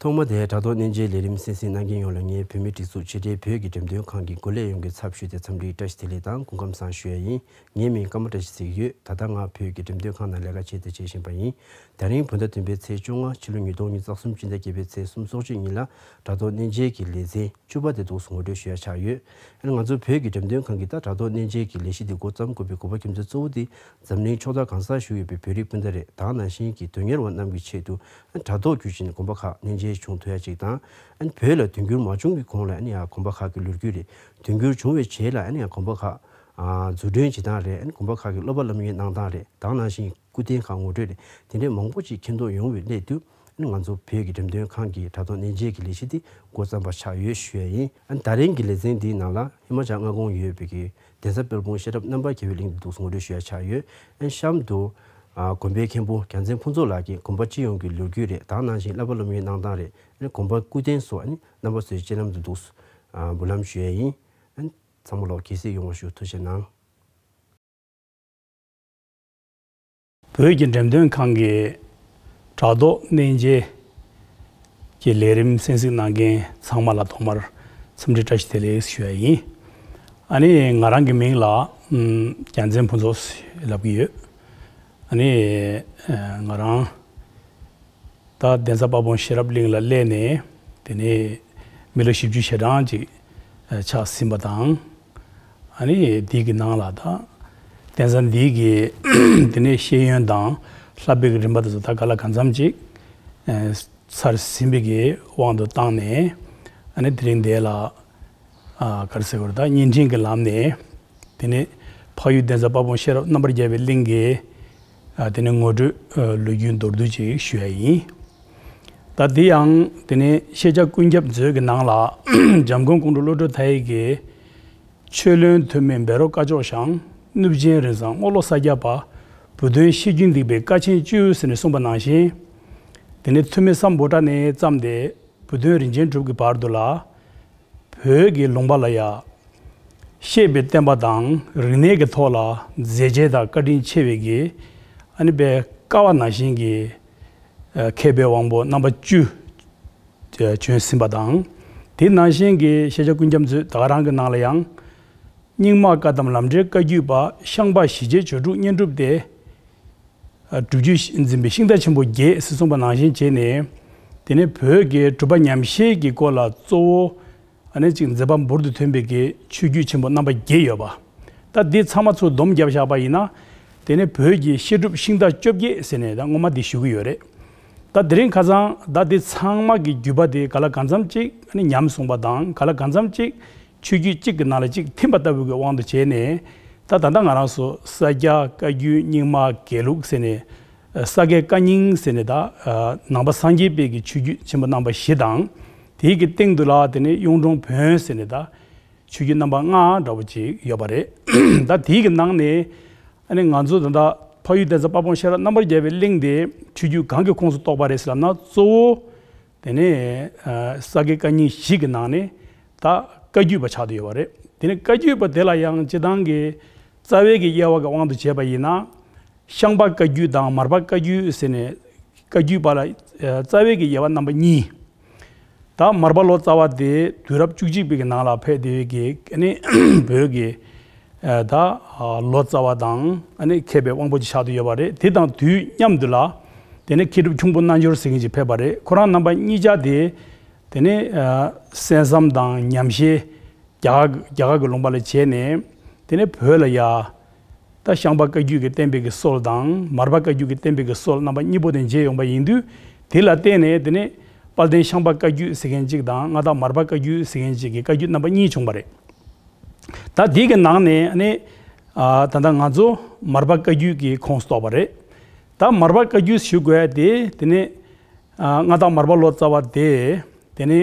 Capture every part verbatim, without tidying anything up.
ཐོག་མ་དེ་དྲ་ཐོག་གནས་མཇལ་ལས་རིམ་གསན་གཟིགས་གནང་མཁན་ཡོངས་ལ་ངས་བོད་མིའི་སྒྲིག་འཛུགས་ཕྱི་དྲིལ་བོད་ཀྱི་འགྲེམས་སྟོན་ཁང་གི་འགོ་ལས་ཡོངས་ཀྱི་ཚབ་ཞུས་ཏེ་འཚམས་འདྲིའི་བཀྲ་ཤིས་བདེ་ལེགས་དང་སྐུ་ཁམས་བཟང་ཞུ་ཡ་ཡིན། ངའི་མིང་ཀརྨ་བཀྲ་ཤིས་ཟེར་གྱི་ཡོད། ད་ལྟ་ང་བོད་ཀྱི་འགྲེམས་སྟོན་ཁང་ནང་ལས་ཀ་བྱས་ཏེ་བྱེད་བཞིན་པ་ཡིན། ད་རིང་བོད་ཟླ་བདུན་པའི་ཚེས་བཅོ་ལྔ་ཕྱི་ལོ་ཉིས་སྟོང་ཉི་ཤུ་རྩ་གསུམ་སྤྱི་ཟླ་བརྒྱད་པའི་ཚེས་སུམ་ཅུ་སོ་གཅིག་ཉིན་ལ་དྲ་ཐོག་གནས་མཇལ་གྱི་ལེ་ཚན་བཅུ་པ་དེ་འདུག་སེ་ངོ་སྤྲོད་ཞུ་ཡ་ཆགས་ཡོད། ཨ་ནི་ང་ཚོ་བོད་ཀྱི་འགྲེམས་སྟོན་ཁང་གིས་ད་དྲ་ཐོག་གནས་མཇལ་གྱི་ལས་གཞི་འདི་འགོ་བརྩམས་དགོས་པའི་དགོས་པ་རྒྱུ་མཚན་གཙོ་བོ་དེ་འཛམ་གླིང་ཕྱོགས་མཐའ་གང་སར་བཞུགས་ཡོད་པའི་བོད་རིགས་སྤུན་ཟླ་རེད། ད་ག་ནང་བཞིན་གྱི་དོན་གཉེར་བ་རྣམས་ཀྱི་ཆེད་དུ་ཨ་ནི་དྲ་ཐོག་བརྒྱུད་བཞིན་དགོན་པ་ཁག་གནས་མཇལ་བྱུང་ཐུབ་ཡ་ཅིག་དང་། ཨ་ནི་བོད་ལ་དུས་འགྱུར་མ་བྱུང་གི་གོང་ལ་ཨ་ནི་ཡང་དགོན་པ་ཁག་གི་ལོ་རྒྱུས་རེད། དུས་འགྱུར་བྱུང་བའི་རྗེས་ལ་ཨ་ནི་ཡང་དགོན་པ་ཁག་ཨ་འཛུགས་སྐྲུན་བྱེད་སྟངས་རེད། ཨ་ནི་དགོན་པ་ཁག་གི་སློབ་པ་སློབ་གཉེར་གནང་སྟངས་རེད། ད་ག་ནང་བཞིན་སྐུ་རྟེན་ཁག་ངོ་སྤྲོད་རེད། དེ་འདྲའི་མང་པོ་ཅིག་མཁྱེན་རྟོགས་ཡོང་བའི་སླད་དུ་ཨ་ནི་ང་ཚོ་བོད་ཀྱི་འགྲེམས་སྟོན་ཁང་གི་དྲ་ཐོག་གནས་མཇལ་གྱི་ལས་གཞི་འདི་འགོ་བརྩམས་པ་ཆགས་ཡོད་ཞུ་ཡ་ཡིན། ཨ་ནི་ད་རིང་གི་ལེ་ཚན་འདིའི་ནང་ལ་ཧི་མ་ཅལ་མངའ་ཁོངས་ཡོད་པའི་གི་གདན་ས་དཔལ་སྤུངས་ཤེས་རབ་རྣམ་པར་རྒྱལ་བའི་གླིང་འདི་འདུག་སེ་ངོ་སྤྲོད་ཞུ་ཡ་ཆགས་ཡོད། ཨ་ནི་གཤམ་དུ་ཨ་དགོན་པའི་མཁན་པོ་རྒྱལ་མཚན་ཕུན་ཚོགས་ལགས་ཀྱིས་དགོན་པ་སྤྱི་ཡོངས་ཀྱི་ལོ་རྒྱུས་རེད། ད་ག་ནང་བཞིན་བསླབ་པ་སློབ་གཉེར་གནང་སྟངས་རེད། ཨ་ནི་དགོན་པ་སྐུ་རྟེན་སོགས་ཨ་ནི་རྣམ་པ་ཚོའི་སྤྱན་ལམ་དུ་འདུག་སེ་ཨ་འབུལ་ལམ་ཞུ་ཡ་ཡིན། ཨ་ནི་ཚང་མ་ལོག་དགྱེས་གཟིགས་ཡོང་བ་ཞུ། ཐུགས་རྗེ་གནང་། བོད་ཀྱི་འགྲེམས་སྟོན་ཁང་གི་དྲ་ཐོག་གནས་མཇལ་གྱི་ལས་རིམ་གསན་གཟིགས་གནང་མཁན་ཚང་མ་ལ་ཐོག་མར་འཚམས་འདྲི་བཀྲ་ཤིས་བདེ་ལེགས་ཞུ་ཡ་ཡིན། ཨ་ནི་ང་རང་གི་མིང་ལ་ཨམ་རྒྱལ་མཚན་ཕུན་ཚོགས་ལབ་ཀྱི་ཡོད། ཨ་ནི་ཨ་ང་རང་ད་གདན་ས་དཔལ་སྤུངས་ཤེས་རབ་གླིང་ལ་སླེབས་ནས་དེ་ནས་མི་ལོ་བཞི་བཅུ་ཞེ་གྲངས་ཅིག་ཨ་ཆགས་ཟིན་པ་དང་། ཨ་ནི་འདི་གི་ནང་ལ་ད་གདན་ས་འདི་གི་དེ་ནས་ཤེས་ཡོན་དང་བསླབ་པའི་གི་རིམ་པ་དེ་ཚོ་ད་ག་ལ་གང་འཚམ་ཅིག་ཨ་ཚར་ཟིན་པའི་གི་དབང་དུ་བཏང་ནས། ཨ་ནི་དེ་རིང་འདི་ལ་ཨ་ག་རེ་ཟེར་དགོས་རེད། ད་བརྙན་འཕྲིན་གྱི་ལམ་ནས་དེ་ནས་འཕགས་ཡུལ་གདན་ས་དཔལ་སྤུངས་ཤེས་རབ་རྣམ་པར་རྒྱལ་བའི་གླིང་གི་ཨ་དེ་ནས་ངོ་སྤྲོད་ཨ་ལོ་རྒྱུས་མདོར་བསྡུས་ཅིག་ཞུ་ཡ་ཡིན། ད་དེ་ཡང་དེ་ནས་ཤེས་བྱ་ཀུན་ཁྱབ་མཛོད་ཀྱི་ནང་ལ་འཇམ་མགོན་ཀོང་སྤྲུལ་བློ་གྲོས་མཐའ་ཡས་ཀྱིས། ཆོས་བློན་ཐོན་མི་བཻ་རོ་སྐ་ཅོག་ཞང་། གནུབས་ཆེན་རིན་བཟང་རྔོག་ལོ་ས་སྐྱ་པ། བུ་སྟོན་ཤེས་རྒྱུན་སྡིག་པའི་ཀ་ཆེན་བཅུ་ཟེར་ནས་གསུངས་པ་ནང་བཞིན། དེ་ནས་ཐོན་མི་སམ་བྷོ་ཊ་ནས་བརྩམས་ཏེ་བུ་སྟོན་རིན་ཆེན་གྲུབ་ཀྱི་བར་དུ་ལ། བོད་ཀྱི་ལུང་པ་ལ་ཡ། བཤད་པའི་བསྟན་པ་དང་རིག་གནས་ཀྱི་ཐོག་ལ་མཛད་རྗེས་དང་བཀའ་དྲིན་ཆེ་བའི་གི། ཨ་ནི་དཔེ་ཀ་བ་ནང་བཞིན་གྱི། ཨ་མཁས་པའི་དབང་པོ་རྣམ་པ་བཅུ། བྱོན་ཟིན་པ་དང་། དེ་ནང་བཞིན་གྱི་ཤེས་བྱ་ཀུན་ཁྱབ་མཛོད་ད་ག་རང་གི་ནང་ལ་ཡང་། རྙིང་མ་བཀའ་གདམས་ལམ་འབྲས་བཀའ་བརྒྱུད་པ། ཤངས་པ་ཞི་རྒྱས་སྦྱོར་དྲུག་བསྙེན་སྒྲུབ་སྡེ། སྒྲུབ་བརྒྱུད་འཛིན་པའི་ཤིང་རྟ་ཆེན་པོ་བརྒྱད་ཟེར་གསུངས་པ་ནང་བཞིན་བྱས་ནས། དེ་ནས་བོད་ཀྱི་གྲུབ་པ་ཉམས་བཞེས་ཀྱི་སྐོར་ལ་གཙོ་བོ། ཨ་ནི་གཅིག་མཛད་པ་འབུར་དུ་ཐོན་པའི་གི་ཆོས་བརྒྱུད་ཆེན་པོ་རྣམ་པ་བརྒྱད་ཡོད་པ། ད་འདི་ཚང་མ་ཚུར་བསྡོམས་བརྒྱབ་བཞག་པ་ཡིན་ན། དེ་ནས་བོད་ཀྱི་བཤད་སྒྲུབ་ཤིང་རྟ་བཅོ་བརྒྱད་ཟེར་ནས་ད་སྔོན་མ་འདི་ཞུ་གི་ཡོད་རེད། ད་དེ་རིང་ཁ་སང་ད་འདི་ཚང་མ་གི་བརྒྱུད་པ་དེ་ག་ལ་གང་འཚམ་ཅིག་ཨ་ནི་ཉམས་སོང་པ་དང་། ག་ལ་གང་འཚམ་ཅིག་ཆོས་བརྒྱུད་གཅིག་གི་ནང་ལ་གཅིག་ཐིམ་པ་ལྟ་བུ་གི་དབང་དུ་བྱས་ནས། ད་ད་ལྟ་ང་རང་ཚོ་ས་སྐྱ་བཀའ་བརྒྱུད་རྙིང་མ་དགེ་ལུགས་ཟེར་ནས། ས་སྐྱའི་བཀའ་རྙིང་ཟེར་ནས་ད་ནང་པ་སངས་རྒྱས་པའི་གི་ཆོས་བརྒྱུད་ཆེན་པོ་རྣམ་པ་བཞི་དང་། དེའི་གི་སྟེང་དུ་ལ་དེ་ནས་གཡུང་དྲུང་བོན་ཟེར་ནས་ད། ཆོས་བརྒྱུད་རྣམ་པ་ལྔ་འདྲ་བོ་ཅིག་ཡོད་པ་རེད། ད་དེའི་གི་ནང་ནས་ཨ་ནི་ང་ཚོ་ད་ལྟ་འཕགས་ཡུལ་གདན་ས་དཔལ་སྤུངས་ཤེས་རབ་རྣམ་པར་རྒྱལ་བའི་གླིང་དེ་ཆོས་བརྒྱུད་གང་གི་ཁོངས་སུ་གཏོགས་པ་རེད་ཟེར་ལབ་ན། གཙོ་བོ་དེ་ནས་ཨ་ས་སྐྱའི་བཀའ་རྙིང་བཞི་གི་ནང་ནས་ད་བཀའ་བརྒྱུད་པ་ཆགས་བསྡད་ཡོད་པ་རེད། དེ་ནས་བཀའ་བརྒྱུད་པ་དེ་ལ་ཡང་སྤྱི་བཏང་གི་རྩ་བའི་གི་དབྱེ་བ་གི་དབང་དུ་བྱས་པ་ཡིན་ན། ཤངས་པ་བཀའ་བརྒྱུད་དང་མར་པ་བཀའ་བརྒྱུད་ཟེར་ནས་བཀའ་བརྒྱུད་པ་ལ་ཨ་རྩ་བའི་གི་དབྱེ་བ་རྣམ་པ་གཉིས། ད་མར་པ་ལོ་ཙཱ་བ་དེ་དུས་རབས་བཅུ་གཅིག་པའི་གི་ནང་ལ་ཕེབས་བསྡད་པའི་གི་ཨ་ནི་བོད་ཀྱི་ཨ་ད་ལོ་ཙཱ་བ་དང་ཨ་ནི་མཁས་པའི་དབང་པོ་ཅིག་ཆགས་བསྡད་ཡོད་པ་རེད། དེ་དང་དུས་མཉམ་དུ་ལ་དེ་ནས་མཁས་གྲུབ་ཁྱུང་པོ་རྣལ་འབྱོར་ཟེར་མཁན་ཅིག་ཕེབས་པ་རེད། ཁོ་རང་རྣམ་པ་གཉིས་ཆ་དེ་དེ་ནས་ཨ་གསན་བསམ་དང་ཉམས་བཞེས། རྒྱ་གར་རྒྱ་གར་གྱི་ལུང་པ་ལ་བྱས་ནས། དེ་ནས་བོད་ལ་ཡ། ད་ཤངས་པ་བཀའ་བརྒྱུད་ཀྱི་བསྟན་པའི་གི་སྲོལ་དང་མར་པ་བཀའ་བརྒྱུད་ཀྱི་བསྟན་པའི་གི་སྲོལ་རྣམ་པ་གཉིས་པོ་དེ་མཇལ་ཡོང་པ་ཡིན་དུས། དེ་ལ་བརྟེན་ནས་དེ་ནས་དཔལ་ལྡན་ཤངས་པ་བཀའ་བརྒྱུད་ཟེར་མཁན་གཅིག་དང་མངའ་བདག་མར་པ་བཀའ་བརྒྱུད་ཟེར་མཁན་གཅིག་གི་བཀའ་བརྒྱུད་རྣམ་པ་གཉིས་བྱུང་བ་རེད། ད་དེའི་གི་ནང་ནས་ནི། ཨ་ད་ལྟ་ང་ཚོ་མར་པ་བཀའ་བརྒྱུད་ཀྱི་ཁོངས་སུ་གཏོགས་པ་རེད། ད་མར་པ་བཀའ་བརྒྱུད་ཞུ་དགོས་དེ་དེ་ནས། ཨ་མངའ་བདག་མར་པ་ལོ་ཙཱ་བ་དེ། དེ་ནས་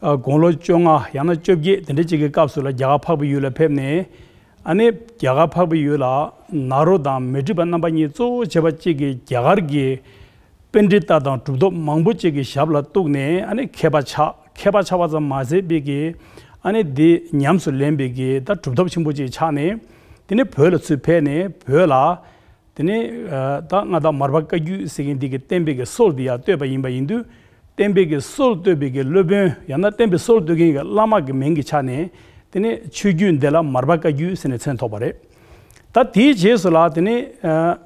ཨ་དགུང་ལོ་བཅོ་ལྔ་ཡང་ན་བཅོ་བརྒྱད་དེ་འདྲ་ཅིག་གི་སྐབས་སུ་ལ་རྒྱ་གར་འཕགས་པའི་ཡུལ་ལ་ཕེབས་ནས། ཨ་ནི་རྒྱ་གར་འཕགས་པའི་ཡུལ་ལ་ནཱ་རོ་དང་མཻ་ཏྲི་པ་རྣམ་པ་གཉིས་གཙོ་བོ་བྱས་པ་གཅིག་གིས་རྒྱ་གར་གྱི་པཎྜི་ཏ་དང་གྲུབ་ཐོབ་མང་པོ་ཅིག་གི་ཞབས་ལ་གཏུགས་ནས། ཨ་ནི་མཁས་པ་ཆགས། མཁས་པ་ཆགས་པ་ཙམ་མ་ཟད་པའི་གི་ཨ་ནི་འདི་ཉམས་སུ་ལེན་པའི་གི་ད་གྲུབ་ཐོབ་ཆེན་པོ་ཅིག་ཆགས་ནས། དེ་ནས་བོད་ལ་ཚུར་ཕེབས་ནས་བོད་ལ། དེ་ནས་ཨ་ད་མངའ་བདག་མར་པ་བཀའ་བརྒྱུད་ཟེར་མཁན་འདི་གི་བསྟན་པའི་གི་སྲོལ་འདི་ཡང་བཏོད་པ་ཡིན་པ་ཡིན་དུས། བསྟན་པའི་གི་སྲོལ་གཏོད་པའི་གི་སློབ་དཔོན་ཡང་ན་བསྟན་པའི་སྲོལ་གཏོད་མཁན་གྱི་བླ་མ་གི་མིང་གི་ཆ་ནས་དེ་ནས་ཆོས་བརྒྱུད་འདི་ལ་མར་པ་བཀའ་བརྒྱུད་ཟེར་ནས་མཚན་ཐོགས་པ་རེད། ད་དེའི་རྗེས་སུ་ལ་དེ་ནས་ཨ་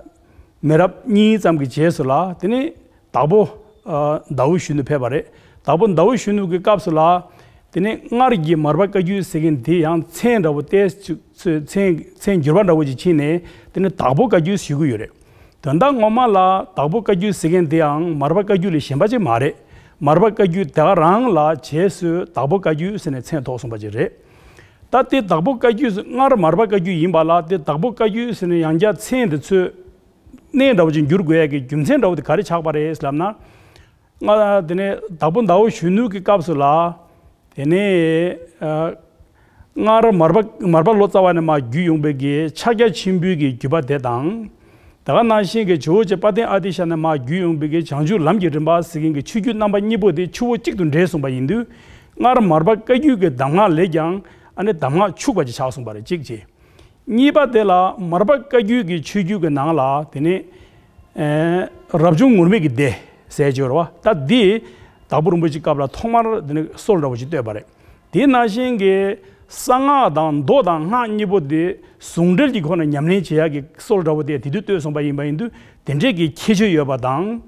མི་རབས་གཉིས་ཙམ་གྱི་རྗེས་སུ་ལ་དེ་ནས་དྭགས་པོ་ཨ་ཟླ་བོ་གཞོན་ནུ་ཕེབས་པ་རེད། དྭགས་པོ་ཟླ་བོ་གཞོན་ནུ་གི་སྐབས་སུ་ལ་དེ་ནས་སྔར་གྱི་མར་པ་བཀའ་བརྒྱུད་ཟེར་མཁན་དེ་ཡང་མཚན་འདྲ་བོ་ཏོག་ཙམ་མཚན་མཚན་འགྱུར་བ་འདྲ་བོ་ཅིག་ཕྱིན་ནས་དེ་ནས་དྭགས་པོ་བཀའ་བརྒྱུད་ཞུ་གི་ཡོད་རེད། དོན་དག་ངོ་མ་ལ་དྭགས་པོ་བཀའ་བརྒྱུད་ཟེར་མཁན་དེའང་མར་པ་བཀའ་བརྒྱུད་ལས་གཞན་པ་ཅིག་མ་རེད། མར་པ་བཀའ་བརྒྱུད་དེ་ག་རང་ལ་རྗེས་སུ་དྭགས་པོ་བཀའ་བརྒྱུད་ཟེར་ནས་མཚན་ཐོགས་སོང་པ་ཅིག་རེད། ད་དེ་དྭགས་པོ་བཀའ་བརྒྱུད་སྔར་མར་པ་བཀའ་བརྒྱུད་ཡིན་པ་ལ་དེ་དྭགས་པོ་བཀའ་བརྒྱུད་ཟེར་ནས་ཡང་བསྐྱར་མཚན་དེ་ཚོས་གནས་འདྲ་བོ་ཅིག་འགྱུར་དགོས་ཡ་གི་རྒྱུ་མཚན་འདྲ་བོ་དེ་ག་རེ་ཆགས་པ་རེད་ལབ་ན། ང་དེ་ནས་དྭགས་པོ་ཟླ་བོ་གཞོན་ནུ་གི་སྐབས་སུ་ལ། དེ་ནས་ཨ་སྔར་མར་པ་མར་པ་ལོ་ཙཱ་བ་ནས་མར་བརྒྱུད་ཡོང་པའི་གི་ཕྱག་རྒྱ་ཆེན་པོའི་གི་བརྒྱུད་པ་དེ་དང་། དེ་ག་ནང་བཞིན་གྱི་ཇོ་བོ་རྗེ་དཔལ་ལྡན་ཨ་ཏི་ཤ་ནས་མར་བརྒྱུད་ཡོང་པའི་གི་བྱང་ཆུབ་ལམ་གྱི་རིམ་པ་ཟེར་མཁན་གྱི་ཆོས་བརྒྱུད་རྣམ་པ་གཉིས་པོ་དེ་ཆུ་བོ་གཅིག་ཏུ་འདྲེས་སོང་པ་ཡིན་དུས། སྔར་མར་པ་བཀའ་བརྒྱུད་ཀྱི་གདམས་ངག་ལས་ཀྱང་ཨ་ནི་གདམས་ངག་འཕྱུགས་པ་ཅིག་ཆགས་སོང་པ་རེད་གཅིག་བྱས། གཉིས་པ་དེ་ལ་མར་པ་བཀའ་བརྒྱུད་ཀྱི་ཆོས་བརྒྱུད་ཀྱི་ནང་ལ་དེ་ནི་ཨེ་རབ་བྱུང་ངུར་སྨྲིག་གི་སྡེ་ཟེར་གྱི་ཡོད་རེད་བ། ད་འདི་དྭགས་པོ་རིན་པོ་ཆེའི་སྐབས་ལ་ཐོག་མར་དེ་ནི་སྲོལ་འདྲ་བོ་ཞིག་བཏོད་པ་རེད། དེ་ནང་བཞིན་གྱི་གསང་སྔགས་དང་མདོ་དང་སྔགས་གཉིས་པོ་དེ་ཟུང་འབྲེལ་གྱི་སྒོ་ནས་ཉམས་ལེན་བྱེད་ཡག་གི་སྲོལ་འདྲ་བོ་དེ་དེ་དུས་བཏོད་སོང་པ་ཡིན་པ་ཡིན་དུས་དེ་འདྲས་ཀྱི་ཁྱད་ཆོས་ཡོད་པ་དང་།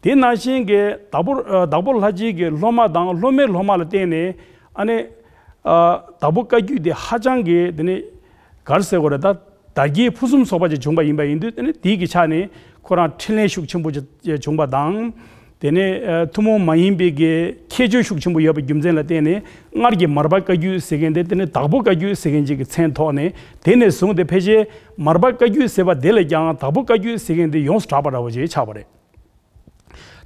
དེ་ནང་བཞིན་གྱི་དྭགས་པོ་ཨ་དྭགས་པོ་ལྷ་རྗེ་གི་སློབ་མ་དང་སློབ་མའི་སློབ་མ་ལ་བརྟེན་ནས་ཨ་ནི། ཨ་དྭགས་པོ་བཀའ་བརྒྱུད་དེ་ཧ་ཅང་གི་དེ་ནི་ག་རེ་ཟེར་དགོས་རེད། ད་དར་རྒྱས་ཕུན་སུམ་ཚོགས་པ་ཅིག་བྱུང་པ་ཡིན་པ་ཡིན་དུས་དེ་ནི་དེའི་གི་ཆ་ནས་ཁོ་རང་འཕྲིན་ལས་ཤུགས་ཆེན་པོ་ཅིག་བྱུང་པ་དང་། དེ་ནས་ཨ་ཐུན་མོང་མ་ཡིན་པའི་གི་ཁྱད་ཆོས་ཤུགས་ཆེན་པོ་ཡོད་པའི་རྒྱུ་མཚན་ལ་བརྟེན་ནས་སྔར་གྱི་མར་པ་བཀའ་བརྒྱུད་ཟེར་མཁན་དེ་དེ་ནི་དྭགས་པོ་བཀའ་བརྒྱུད་ཟེར་མཁན་ཅིག་གི་མཚན་ཐོགས་ནས་དེ་ནས་བཟུང་སྟེ་ཕལ་ཆེར་མར་པ་བཀའ་བརྒྱུད་ཟེར་བ་དེ་ལས་ཀྱང་དྭགས་པོ་བཀའ་བརྒྱུད་ཟེར་མཁན་དེ་ཡོངས་སུ་གྲགས་པ་འདྲ་བོ་ཅིག་ཆགས་པ་རེད།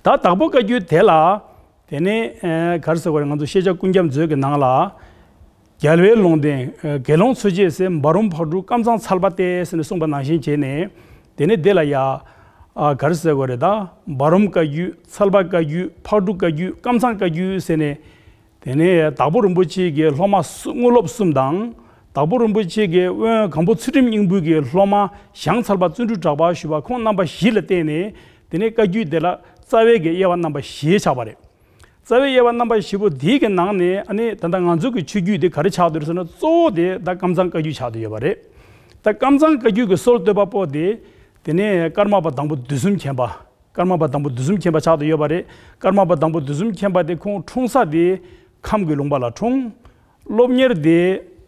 ད་དྭགས་པོ་བཀའ་བརྒྱུད་དེ་ལ་དེ་ནས་ཨ་ག་རེ་ཟེར་དགོས་རེད། ང་ཚོ་ཤེས་བྱ་ཀུན་ཁྱབ་མཛོད་ཀྱི་ནང་ལ་རྒྱལ་བའི་ལུང་བསྟན་ཨ་དགེ་སློང་མཚོ་སྐྱེས་ཟེར་འབའ་རོམ་ཕག་གྲུ་ཀམ་ཚང་ཚལ་པ་སྟེ་ཟེར་ནས་གསུངས་པ་ནང་བཞིན་བྱས་ནས་དེ་ནས་དེ་ལ་ཡ་ཨ་ག་རེ་ཟེར་དགོས་རེད། ད་འབའ་རོམ་བཀའ་བརྒྱུད་ཚལ་པ་བཀའ་བརྒྱུད་ཕག་གྲུ་བཀའ་བརྒྱུད་ཀམ་ཚང་བཀའ་བརྒྱུད་ཟེར་ནས། དེ་ནས་དྭགས་པོ་རིན་པོ་ཆེ་གི་སློབ་མ་གསུ་དངོས་སློབ་གསུམ་དང་། དྭགས་པོ་རིན་པོ་ཆེ་གི་དབོན་སྒམ་པོ་ཚུལ་ཁྲིམས་སྙིང་པོ་གི་སློབ་མ་ཞང་ཚལ་པ་བརྩོན་འགྲུས་གྲགས་པ་ཞུ་བ་ཁོང་རྣམ་པ་བཞི་ལ་བརྟེན་ནས་དེ་ནས་བཀའ་བརྒྱུད་དེ་ལ་རྩ་བའི་གི་དབྱེ་བ་རྣམ་པ་བཞི་ཆགས་པ་རེད། རྩ་བའི་དབྱེ་བ་རྣམ་པ་བཞི་པོ་དེའི་གི་ནང་ནས་ཨ་ནི་ད་ལྟ་ང་ཚོ་གི་ཆོས་བརྒྱུད་དེ་ག་རེ་ཆགས་བསྡད་ཟེར་ན་གཙོ་བོ་དེ་ད་ཀམ་ཚང་བཀའ་བརྒྱུད་ཆགས་བསྡད་ཡོད་པ་རེད། ད་ཀམ་ཚང་བཀའ་བརྒྱུད་ཀྱི་སྲོལ་གཏོད་པ་པོ་དེ་དེ་ནས་ཀརྨ་པ་དང་པོ་བདུད་གསུམ་མཁྱེན་པ། ཀརྨ་པ་དང་པོ་བདུད་གསུམ་མཁྱེན་པ་ཆགས་བསྡད་ཡོད་པ་རེད། ཀརྨ་པ་དང་པོ་བདུད་གསུམ་མཁྱེན་པ་དེ་ཁོང་འཁྲུངས་ས་དེ་ཁམས་ཀྱི་ལུང་པ་ལ་འཁྲུངས། སློབ་གཉེར་དེ་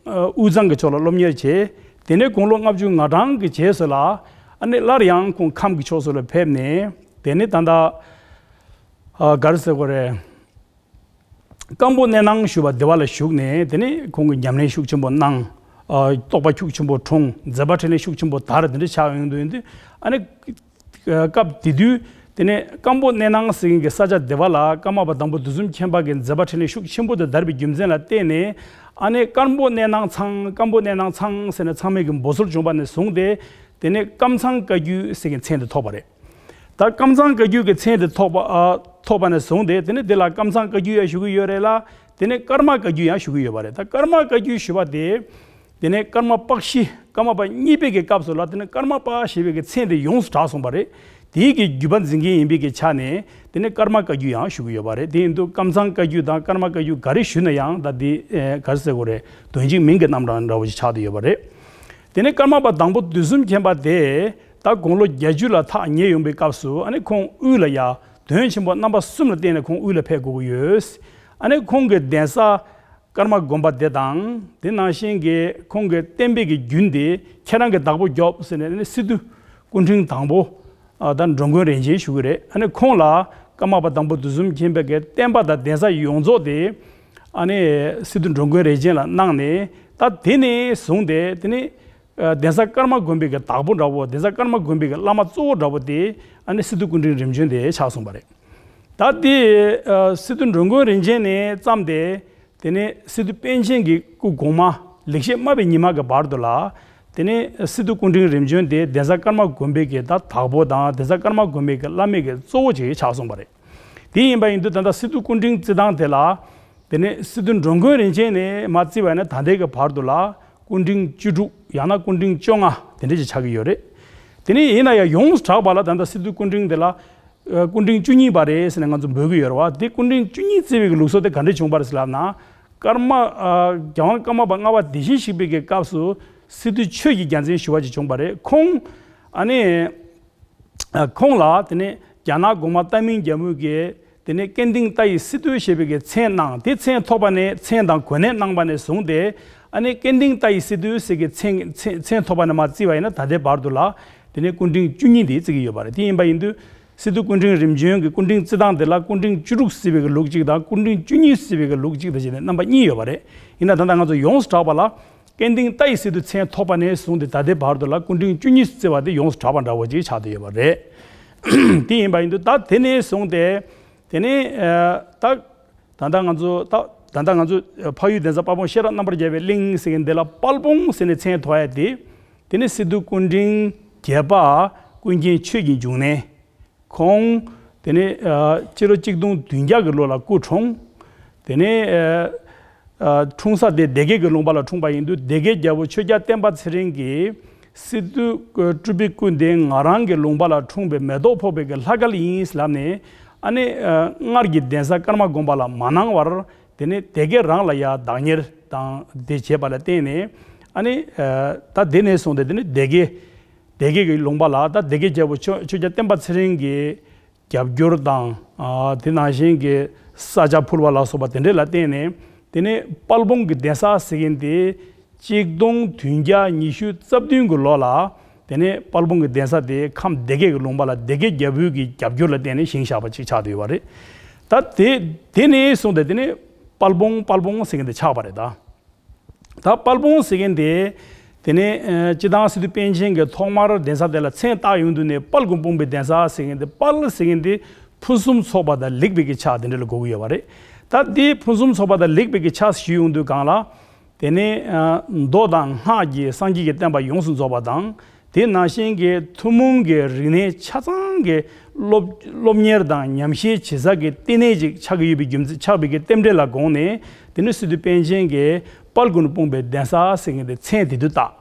ཨ་དབུས་གཙང་གི་ཕྱོགས་ལ་སློབ་གཉེར་བྱས། དེ་ནས་དགུང་ལོ་ལྔ་བཅུ་ང་གྲངས་ཀྱི་རྗེས་སུ་ལ་ཨ་ནི་སླར་ཡང་ཁོང་ཁམས་ཀྱི་ཕྱོགས་སུ་ལ་ཕེབས་ནས་དེ་ནས་ད་ལྟ་ཨ་ག་རེ་ཟེར་དགོས་རེད། སྐམ་པོ་གནས་སྣང་ཞུ་བ་དེ་བ་ལ་བཞུགས་ནས་དེ་ནས་ཁོང་གིས་ཉམས་ལེན་ཤུགས་ཆེན་པོ་གནང་། ཨ་རྟོགས་པ་ཤུགས་ཆེན་པོ་འཁྲུངས། མཛད་པ་འཕྲིན་ལས་ཤུགས་ཆེན་པོ་དར། དེ་འདྲ་ཆགས་ཡོང་དུས་ཡིན་དུས་ཨ་ནི་སྐབས་དེ་དུས་དེ་ནས་སྐམ་པོ་གནས་སྣང་ཟེར་མཁན་གྱི་ས་ཆ་དེ་བ་ལ་ཀརྨ་པ་དང་པོ་བདུད་འཛོམས་མཁྱེན་པ་གི་མཛད་པ་འཕྲིན་ལས་ཤུགས་ཆེན་པོ་དེ་དར་བའི་རྒྱུ་མཚན་ལ་བརྟེན་ནས་ཨ་ནི་སྐམ་པོ་གནས་སྣང་ཚང་། སྐམ་པོ་གནས་སྣང་ཚང་ཟེར་ནས་ཚང་མས་ཀྱི་འབོད་སྲོལ་བྱུང་བ་ནས་བཟུང་སྟེ་དེ་ནས་ཀམ་ཚང་བཀའ་བརྒྱུད་ཟེར་མཁན་མཚན་དེ་ཐོགས་པ་རེད། ད་ཀམ་ཚང་བཀའ་བརྒྱུད་ཀྱི་མཚན་དེ་ཐོགས་པ་ཨ་ཐོགས་པ་ནས་བཟུང་སྟེ་དེ་ནས་དེ་ལ་ཀམ་ཚང་བཀའ་བརྒྱུད་ཡང་ཞུ་གི་ཡོད་རེད་ལ། དེ་ནས་ཀརྨ་བཀའ་བརྒྱུད་ཡང་ཞུ་གི་ཡོད་པ་རེད། ད་ཀརྨ་བཀའ་བརྒྱུད་ཞུ་བ་དེ་དེ་ནས་ཀརྨ་པཀྵི་ཀརྨ་པ་གཉིས་པའི་གི་སྐབས་སུ་ལ་དེ་ནས་ཀརྨ་པ་ཞེས་པའི་གི་མཚན་དེ་ཡོངས་སུ་གྲགས་སོང་བ་རེད། དེའི་གི་བརྒྱུད་པ་འཛིན་མཁན་ཡིན་པའི་གི་ཆ་ནས་དེ་ནས་ཀརྨ་བཀའ་བརྒྱུད་ཡང་ཞུ་གི་ཡོད་པ་རེད། དེ་ཡིན་དུས་ཀམ་ཚང་བཀའ་བརྒྱུད་དང་ཀརྨ་བཀའ་བརྒྱུད་ག་རེ་ཞུས་ན་ཡང་ད་དེ་ཨེ་ག་རེ་ཟེར་དགོས་རེད། དོན་གཅིག་མིང་གི་རྣམ་གྲངས་འདྲ་བོ་ཞིག་ཆགས་བསྡད་ཡོད་པ་རེད། དེ་ནས་ཀརྨ་པ་དང་པོ་བདུད་འཛོམས་མཁྱེན་པ་དེ་ད་དགུང་ལོ་བརྒྱད་ཅུ་ལ་ཐག་ཉེ་ཡོང་པའི་སྐབས་སུ་ཨ་ནི་ཁོང་དབུས་ལ་ཡ་དོན་ཆེན་པོ་རྣམ་པ་གསུམ་ལ་བརྟེན་ནས་ཁོང་དབུས་ལ་ཕེབས་དགོས་ཀྱི་ཡོད། ཨ་ནི་ཁོང་གི་གདན་ས་ཀརྨ་དགོན་པ་དེ་དང་དེ་ནང་བཞིན་གྱི་ཁོང་གི་བསྟན་པའི་གི་རྒྱུན་དེ་ཁྱེད་རང་གི་བདག་པོ་རྒྱོབ་ཟེར་ནས་ཨ་ནི་སི་ཏུ་སྐུ་ཕྲེང་དང་པོ་ཨ་ད་འགྲོ་མགོན་རིན་ཆེན་ཞུ་གི་རེད། ཨ་ནི་ཁོང་ལ་ཀརྨ་པ་དང་པོ་བདུད་འཛོམས་མཁྱེན་པའི་གི་བསྟན་པ་དང་གདན་ས་ཡོངས་རྫོགས་དེ་ཨ་ནི་སི་ཏུ་འགྲོ་མགོན་རིན་ཆེན་ལ་གནང་ནས་ད་དེ་ནས་བཟུང་སྟེ་དེ་ནི་ཨ་གདན་ས་ཀརྨ་དགོན་པའི་གི་བདག་པོ་འདྲ་བོ། གདན་ས་ཀརྨ་དགོན་པའི་གི་བླ་མ་གཙོ་བོ་འདྲ་བོ་དེ་ཨ་ནི་སི་ཏུ་སྐུ་ཕྲེང་རིམ་བྱོན་དེ་ཆགས་སོང་བ་རེད། ད་དེ་ཨ་སི་ཏུ་འགྲོ་མགོན་རིན་ཆེན་ནས་བརྩམས་ཏེ་དེ་ནས་སི་ཏུ་པཎ་ཆེན་གྱི་སྐུ་གོང་མ་ལེགས་བཤད་སྨྲ་བའི་ཉི་མ་གི་བར་དུ་ལ་དེ་ནས་སི་ཏུ་སྐུ་ཕྲེང་རིམ་བྱོན་དེ་གདན་ས་ཀརྨ་དགོན་པའི་གི་ད་བདག་པོ་དང་གདན་ས་ཀརྨ་དགོན་པའི་གི་བླ་མའི་གི་གཙོ་བོ་ཅིག་ཆགས་སོང་བ་རེད། དེ་ཡིན་པ་ཡིན་དུས་ད་ལྟ་སི་ཏུ་སྐུ་ཕྲེང་བརྩི་སྟངས་དེ་ལ། དེ་ནས་སི་ཏུ་འགྲོ་མགོན་རིན་ཆེན་ནས་མར་བརྩིས་པ་ཡིན་ན་ད་ལྟའི་གི་བར་དུ་ལ་སྐུ་ཕྲེང་བཅུ་དྲུག་ཡང་ན་སྐུ་ཕྲེང་བཅོ་ལྔ་དེ་འདྲ་ཅིག་ཆགས་ཀྱི་ཡོད་རེད། དེ་ནས་ཡིན་ན་ཡང་ཡོངས་སུ་གྲགས་པ་ལ་ད་ལྟ་སི་ཏུ་སྐུ་ཕྲེང་དེ་ལ་ ཨ་སྐུ་ཕྲེང་བཅུ་གཉིས་པ་རེད་ཟེར་ནས་ང་ཚོ་འབོད་ཀྱི་ཡོད་རེད་བ། དེ་སྐུ་ཕྲེང་བཅུ་གཉིས་བརྩི་བའི་གི་ལུགས་སྲོལ་དེ་ག་འདྲས་བྱུང་བ་རེད་ཟེར་ལབ་ན། ཀརྨ་ཨ་རྒྱལ་དབང་ཀརྨ་པ་ལྔ་པ་བདེ་ཆེན་བཞི་པའི་གི་སྐབས་སུ་སི་ཏུ་ཆོས་ཀྱི་རྒྱལ་མཚན་ཞུ་བ་ཅིག་བྱུང་བ་རེད། ཁོང་ཨ་ནི་ཨ་ཁོང་ལ་དེ་ནས་རྒྱ་ནག་གོང་མ་ཏཱ་མིང་རྒྱལ་མོས་ཀྱིས་དེ་ནས་སྐལ་ལྡན་རྟ་ཡི་སི་ཏུ་ཞེས་པའི་གི་མཚན་གནང་། དེ་མཚན་ཐོགས་པ་ནས་མཚན་དང་གོ་གནས་གནང་བ་ནས་བཟུང་སྟེ། ཨ་ནི་སྐལ་ལྡན་རྟ་ཡི་སི་ཏུ་ཟེར་གི་མཚན་མཚན་མཚན་ཐོགས་པ་ནས་མར་བརྩིས་པ་ཡིན་ན་ད་ལྟའི་བར་དུ་ལ་དེ་ནས་སྐུ་ཕྲེང་བཅུ་གཉིས་དེ་བརྩི་གི་ཡོད་པ་རེད། དེ་ཡིན་པ་ཡིན་དུས་སི་ཏུ་སྐུ་ཕྲེང་རིམ་བྱོན་གྱི་སྐུ་ཕྲེང་བརྩི་སྟངས་དེ་ལ་སྐུ་ཕྲེང་བཅུ་དྲུག་བརྩི་བའི་གི་ལུགས་གཅིག་དང་སྐུ་ཕྲེང་བཅུ་གཉིས་བརྩི་བའི་གི་ལུགས་གཅིག་དང་བྱས་ནས་རྣམ་པ་གཉིས་ཡོད་པ་རེད། ཡིན་ན་ད་ལྟ་ང་ཚོ་ཡོངས་སུ་གྲགས་པ་ལ། སྐལ་ལྡན་རྟ་ཡི་སི་ཏུ་མཚན་ཐོགས་པ་ནས་བཟུང་སྟེ་ད་ལྟའི་བར་དུ་ལ་སྐུ་ཕྲེང་བཅུ་གཉིས་བརྩི་བ་དེ་ཡོངས་སུ་གྲགས་པ་འདྲ་བོ་ཅིག་ཆགས་བསྡད་ཡོད་པ་རེད། དེ་ཡིན་པ་ཡིན་དུས་ད་དེ་ནས་བཟུང་སྟེ་དེ་ནས་ཨ་ད་ད་ལྟ་ང་ཚོ་ད་ད་ལྟ་ང་ཚོ་འཕགས་ཡུལ་གདན་ས་དཔལ་སྤུངས་ཤེས་རབ་རྣམ་པར་རྒྱལ་བའི་གླིང་ཟེར་མཁན་འདི་ལ་དཔལ་སྤུངས་ཟེར་ནས་མཚན་ཐོགས་ཡ་དེ། དེ་ནས་སི་ཏུ་སྐུ་ཕྲེང་བརྒྱད་པ་ཀུན་མཁྱེན་ཆོས་ཀྱི་འབྱུང་གནས། ཁོང་དེ་ནས་ཨ་སྤྱི་ལོ་གཅིག་སྟོང་བདུན་བརྒྱ་གི་ལོ་ལ་སྐུ་འཁྲུངས། དེ་ནས་ཨ་ཨ་འཁྲུངས་ས་དེ་སྡེ་དགེ་གི་ལུང་པ་ལ་འཁྲུངས་པ་ཡིན་དུས་སྡེ་དགེ་རྒྱལ་པོ་ཆོས་རྒྱལ་བསྟན་པ་ཚེ་རིང་གིས་སི་ཏུ་སྤྲུལ་པའི་སྐུ་འདི་ང་རང་གི་ལུང་པ་ལ་འཁྲུངས་པའི་མེ་ཏོག་ཕོག་པའི་གི་ལྷ་སྐལ་ཡིན་ལབ་ནས། ཨ་ནི་ཨ་སྔར་གྱི་གདན་ས་ཀརྨ་དགོན་པ་ལ་མ་གནང་བར། དེ་ནས་སྡེ་དགེ་རང་ལ་ཡ་བདག་གཉེར་དང་དེ་བྱས་པ་ལ་བརྟེན་ནས། ཨ་ནི་ཨ་ད་དེ་ནས་བཟུང་སྟེ་དེ་ནི་སྡེ་དགེ་སྡེ་དགེ་གི་ལུང་པ་ལ་ད་སྡེ་དགེ་རྒྱལ་པོ་ཆོས་ཆོས་རྒྱལ་བསྟན་པ་ཚེ་རིང་གི་རྒྱབ་སྐྱོར་དང་། ཨ་དེ་ནང་བཞིན་གྱི་ས་ཆ་ཕུལ་བ་ལ་སོགས་པ་དེ་འདྲས་ལ་བརྟེན་ནས། དེ་ནས་དཔལ་སྤུངས་ཀྱི་གདན་ས་ཟེར་མཁན་དེ་གཅིག་སྟོང་བདུན་བརྒྱ་ཉི་ཤུ་རྩ་བདུན་གྱི་ལོ་ལ། དེ་ནས་དཔལ་སྤུངས་ཀྱི་གདན་ས་དེ་ཁམས་སྡེ་དགེ་གི་ལུང་པ་ལ་སྡེ་དགེ་རྒྱལ་པོའི་གི་རྒྱབ་སྐྱོར་ལ་བརྟེན་ནས་བཞེངས་བཞག་པ་ཅིག་ཆགས་བསྡད་ཡོད་པ་རེད། ད་དེ་དེ་ནས་བཟུང་སྟེ་དེ་ནས་དཔལ་སྤུངས་དཔལ་སྤུངས་ཟེར་མཁན་དེ་ཆགས་པ་རེད་ད། ད་དཔལ་སྤུངས་ཟེར་མཁན་དེ། དེ་ནས་ཨ་སྤྱི་བཏང་སི་ཏུ་པཎ་ཆེན་གྱིས་ཐོག་མར་གདན་ས་དེ་ལ་མཚན་བཏགས་ཡོང་དུས་ནས་དཔལ་ཀུན་སྤུངས་པའི་གདན་ས་ཟེར་མཁན་དེ། དཔལ་ཟེར་མཁན་དེ་ཕུན་སུམ་ཚོགས་པ་དང་ལེགས་པའི་གི་ཆ་དེ་འདྲ་ལ་གོ་གི་ཡོད་པ་རེད། ད་དེ་ཕུན་སུམ་ཚོགས་པ་དང་ལེགས་པའི་གི་ཆ་ཞུས་ཡོང་དུས་སྒང་ལ། དེ་ནས་ཨ་མདོ་དང་སྔགས་ཀྱི་སངས་རྒྱས་ཀྱི་བསྟན་པ་ཡོངས་སུ་རྫོགས་པ་དང་། དེ་ནང་བཞིན་གྱི་ཐུན་མོང་གི་རིག་གནས་ཆ་ཚང་གི་སློབ་སློབ་གཉེར་དང་ཉམས་བཞེས་བྱེད་ས་གི་ལྟེ་གནས་ཅིག་ཆགས་ཀྱི་ཡོད་པའི་རྒྱུ་མཚན་ཆགས་པའི་གི་རྟེན་འབྲེལ་ལ་དགོངས་ནས། དེ་ནི་སི་ཏུ་པཎ་ཆེན་གྱིས་དཔལ་ཀུན་སྤུངས་པའི་གདན་ས་ཟེར་མཁན་དེ་མཚན་དེ་དུས་བཏགས།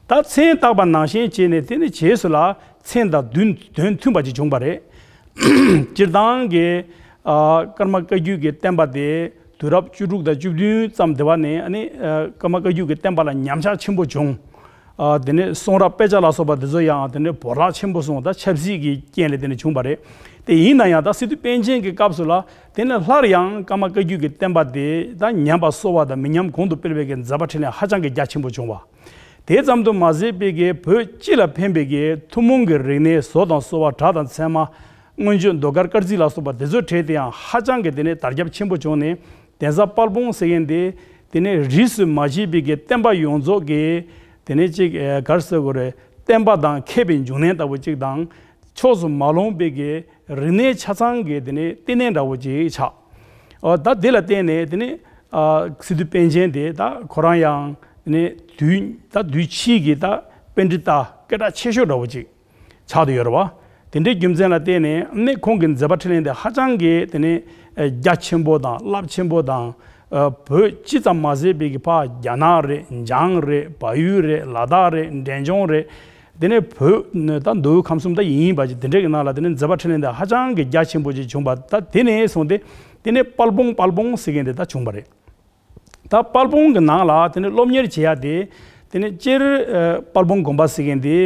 ད་མཚན་བཏགས་པ་ནང་བཞིན་བྱས་ནས་དེ་ནི་རྗེས་སུ་ལ་མཚན་དང་དོན་དོན་མཐུན་པ་ཅིག་བྱུང་བ་རེད། སྤྱིར་བཏང་གི་ཨ་ཀརྨ་བཀའ་བརྒྱུད་ཀྱི་བསྟན་པ་དེ་དུས་རབས་བཅུ་དྲུག་དང་བཅུ་བདུན་ཙམ་དེ་བ་ནས་ཨ་ནི་ཨ་ཀརྨ་བཀའ་བརྒྱུད་ཀྱི་བསྟན་པ་ལ་ཉམས་ཆག་ཆེན་པོ་བྱུང་། ཨ་དེ་ནས་གསུང་རབ་དཔེ་ཆ་ལ་སོགས་པ་དེ་ཚོ་ཡང་དེ་ནས་བོར་བརླག་ཆེན་པོ་སོང་། ད་ཆབ་སྲིད་ཀྱི་རྐྱེན་ལས་དེ་ནས་བྱུང་བ་རེད། དེ་ཡིན་ན་ཡང་ད་སི་ཏུ་པཎ་ཆེན་གྱི་སྐབས་སུ་ལ་དེ་ནས་སླར་ཡང་ཀརྨ་བཀའ་བརྒྱུད་ཀྱི་བསྟན་པ་དེ་ད་ཉམས་པ་གསོ་བ་དང་མི་ཉམས་གོང་དུ་སྤེལ་བའི་གི་མཛད་པ་འཕྲིན་ལས་ཧ་ཅང་གི་རྒྱ་ཆེན་པོ་བྱུང་བ། དེ་ཙམ་དུ་མ་ཟད་པའི་གི་བོད་སྤྱི་ལ་ཕན་པའི་གི་ཐུན་མོང་གི་རིག་གནས་བཟོ་དང་གསོ་བ་གྲྭ་དང་ཚད་མ། སྔོན་བརྗོད་ཟློས་གར་སྐར་རྩིས་ལ་སོགས་པ་དེ་ཚོའི་གྲས་དེ་ཡང་ཧ་ཅང་གི་དེ་ནས་དར་ཁྱབ་ཆེན་པོ་བྱུང་ནས། གདན་ས་དཔལ་སྤུངས་ཟེར་མཁན་དེ་དེ་ནས་རིས་སུ་མ་ཆད་པའི་གི་བསྟན་པ་ཡོངས་རྫོགས་ཀྱི་དེ་ནས་ཅིག་ཨ་ག་རེ་ཟེར་དགོས་རེད། བསྟན་པ་དང་མཁས་པའི་འབྱུང་གནས་ལྟ་བུ་ཅིག་དང་། ཕྱོགས་སུ་མ་ལྷུང་པའི་གི་རིག་གནས་ཆ་ཚང་གི་དེ་ནས་ལྟེ་གནས་འདྲ་བོ་ཅིག་ཆགས། ཨོ་ད་དེ་ལ་བརྟེན་ནས་དེ་ནས་ཨ་སི་ཏུ་པཎ་ཆེན་དེ་ད་ཁོ་རང་ཡང་དེ་ནས་དུས་ད་དུས་ཕྱིས་ཀྱི་ད་པཎྜི་ཏ་སྐད་གྲགས་ཆེ་ཤོས་འདྲ་བོ་ཅིག་ཆགས་བསྡད་ཡོད་རེད་བ། དེ་འདྲའི་རྒྱུ་མཚན་ལ་བརྟེན་ནས་ནི་ཁོང་གི་མཛད་པ་འཕྲིན་ལས་འདི་ཧ་ཅང་གི་དེ་ནས་རྒྱ་ཆེན་པོ་དང་རླབས་ཆེན་པོ་དང་། བོད་སྤྱི་ཙམ་མ་ཟད་པའི་གི་ཕར་རྒྱ་ནག་རེད། འཇང་རེད། བལ་ཡུལ་རེད། ལ་དྭགས་རེད། འབྲས་ལྗོངས་རེད། དེ་ནས་བོད་ནི་ད་མདོ་དབུས་ཁམས་གསུམ་ད་ཡིན་པ་ཅིག་དེ་འདྲའི་གི་ནང་ལ་དེ་ནས་མཛད་པ་འཕྲིན་ལས་འདི་ཧ་ཅང་གི་རྒྱ་ཆེན་པོ་ཅིག་བྱུང་བ། ད་དེ་ནས་བཟུང་སྟེ་དེ་ནས་དཔལ་སྤུངས་དཔལ་སྤུངས་ཟེར་མཁན་དེ་ད་བྱུང་བ་རེད། ད་དཔལ་སྤུངས་ཀྱི་ནང་ལ་དེ་ནས་སློབ་གཉེར་བྱེད་ཡ་དེ། དེ་ནས་སྤྱིར་ཨ་དཔལ་སྤུངས་དགོན་པ་ཟེར་མཁན་དེ་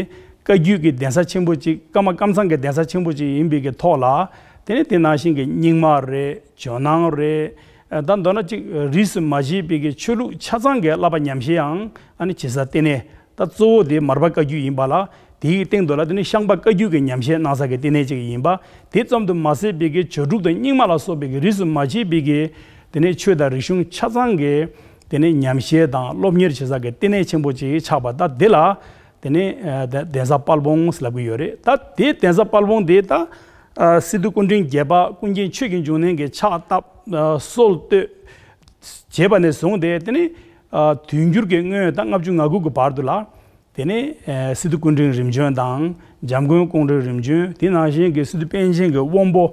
བཀའ་བརྒྱུད་ཀྱི་གདན་ས་ཆེན་པོ་ཅིག་ཀརྨ་ཀམ་ཚང་གི་གདན་ས་ཆེན་པོ་ཅིག་ཡིན་པའི་གི་ཐོག་ལ། དེ་ནས་དེ་ནང་བཞིན་གྱི་རྙིང་མ་རེད། ཇོ་ནང་རེད། ཨ་ད་མདོར་ན་ཅིག་རིས་སུ་མ་ཆད་པའི་གི་ཆོས་ལུགས་ཆ་ཚང་གི་བསླབ་པ་ཉམས་བཞེས་ཡང་ཨ་ནི་བྱེད་ས་ལྟེ་གནས། ད་གཙོ་བོ་དེ་མར་པ་བཀའ་བརྒྱུད་ཡིན་པ་ལ། དེའི་སྟེང་དུ་ལ་དེ་ནི་ཤངས་པ་བཀའ་བརྒྱུད་ཀྱི་ཉམས་བཞེས་གནང་ས་གི་ལྟེ་གནས་ཅིག་ཡིན་པ། དེ་ཙམ་དུ་མ་ཟད་པའི་གི་ཇོ་དྲུག་དང་རྙིང་མ་ལ་སོགས་པའི་གི་རིས་སུ་མ་ཆད་པའི་གི་དེ་ནས་ཆོས་དང་རིག་གཞུང་ཆ་ཚང་གི་དེ་ནས་ཉམས་བཞེས་དང་སློབ་གཉེར་བྱེད་ས་གི་ལྟེ་གནས་ཆེན་པོ་ཅིག་ཆགས་པ། ད་དེ་ལ་དེ་ནས་ཨ་ད་གདན་ས་དཔལ་སྤུངས་ལབ་ཀྱི་ཡོད་རེད། ད་དེ་གདན་ས་དཔལ་སྤུངས་དེ་ད་ཨ་སི་ཏུ་སྐུ་ཕྲེང་བརྒྱད་པ་ཀུན་མཁྱེན་ཆོས་ཀྱི་འབྱུང་གནས་ཀྱིས་ཕྱག་བཏབ། ཨ་སྲོལ་གཏོད་བྱས་པ་ནས་བཟུང་སྟེ་དེ་ནས་ཨ་དུས་འགྱུར་གྱི་སྔོན་ད་ལྔ་བཅུ་ང་དགུ་གི་བར་དུ་ལ། དེ་ནས་ཨ་སི་ཏུ་སྐུ་ཕྲེང་རིམ་བྱོན་དང་འཇམ་མགོན་ཀོང་སྤྲུལ་རིམ་བྱོན། དེ་ནང་བཞིན་གྱི་སི་ཏུ་པཎ་ཆེན་གྱི་དབང་པོ་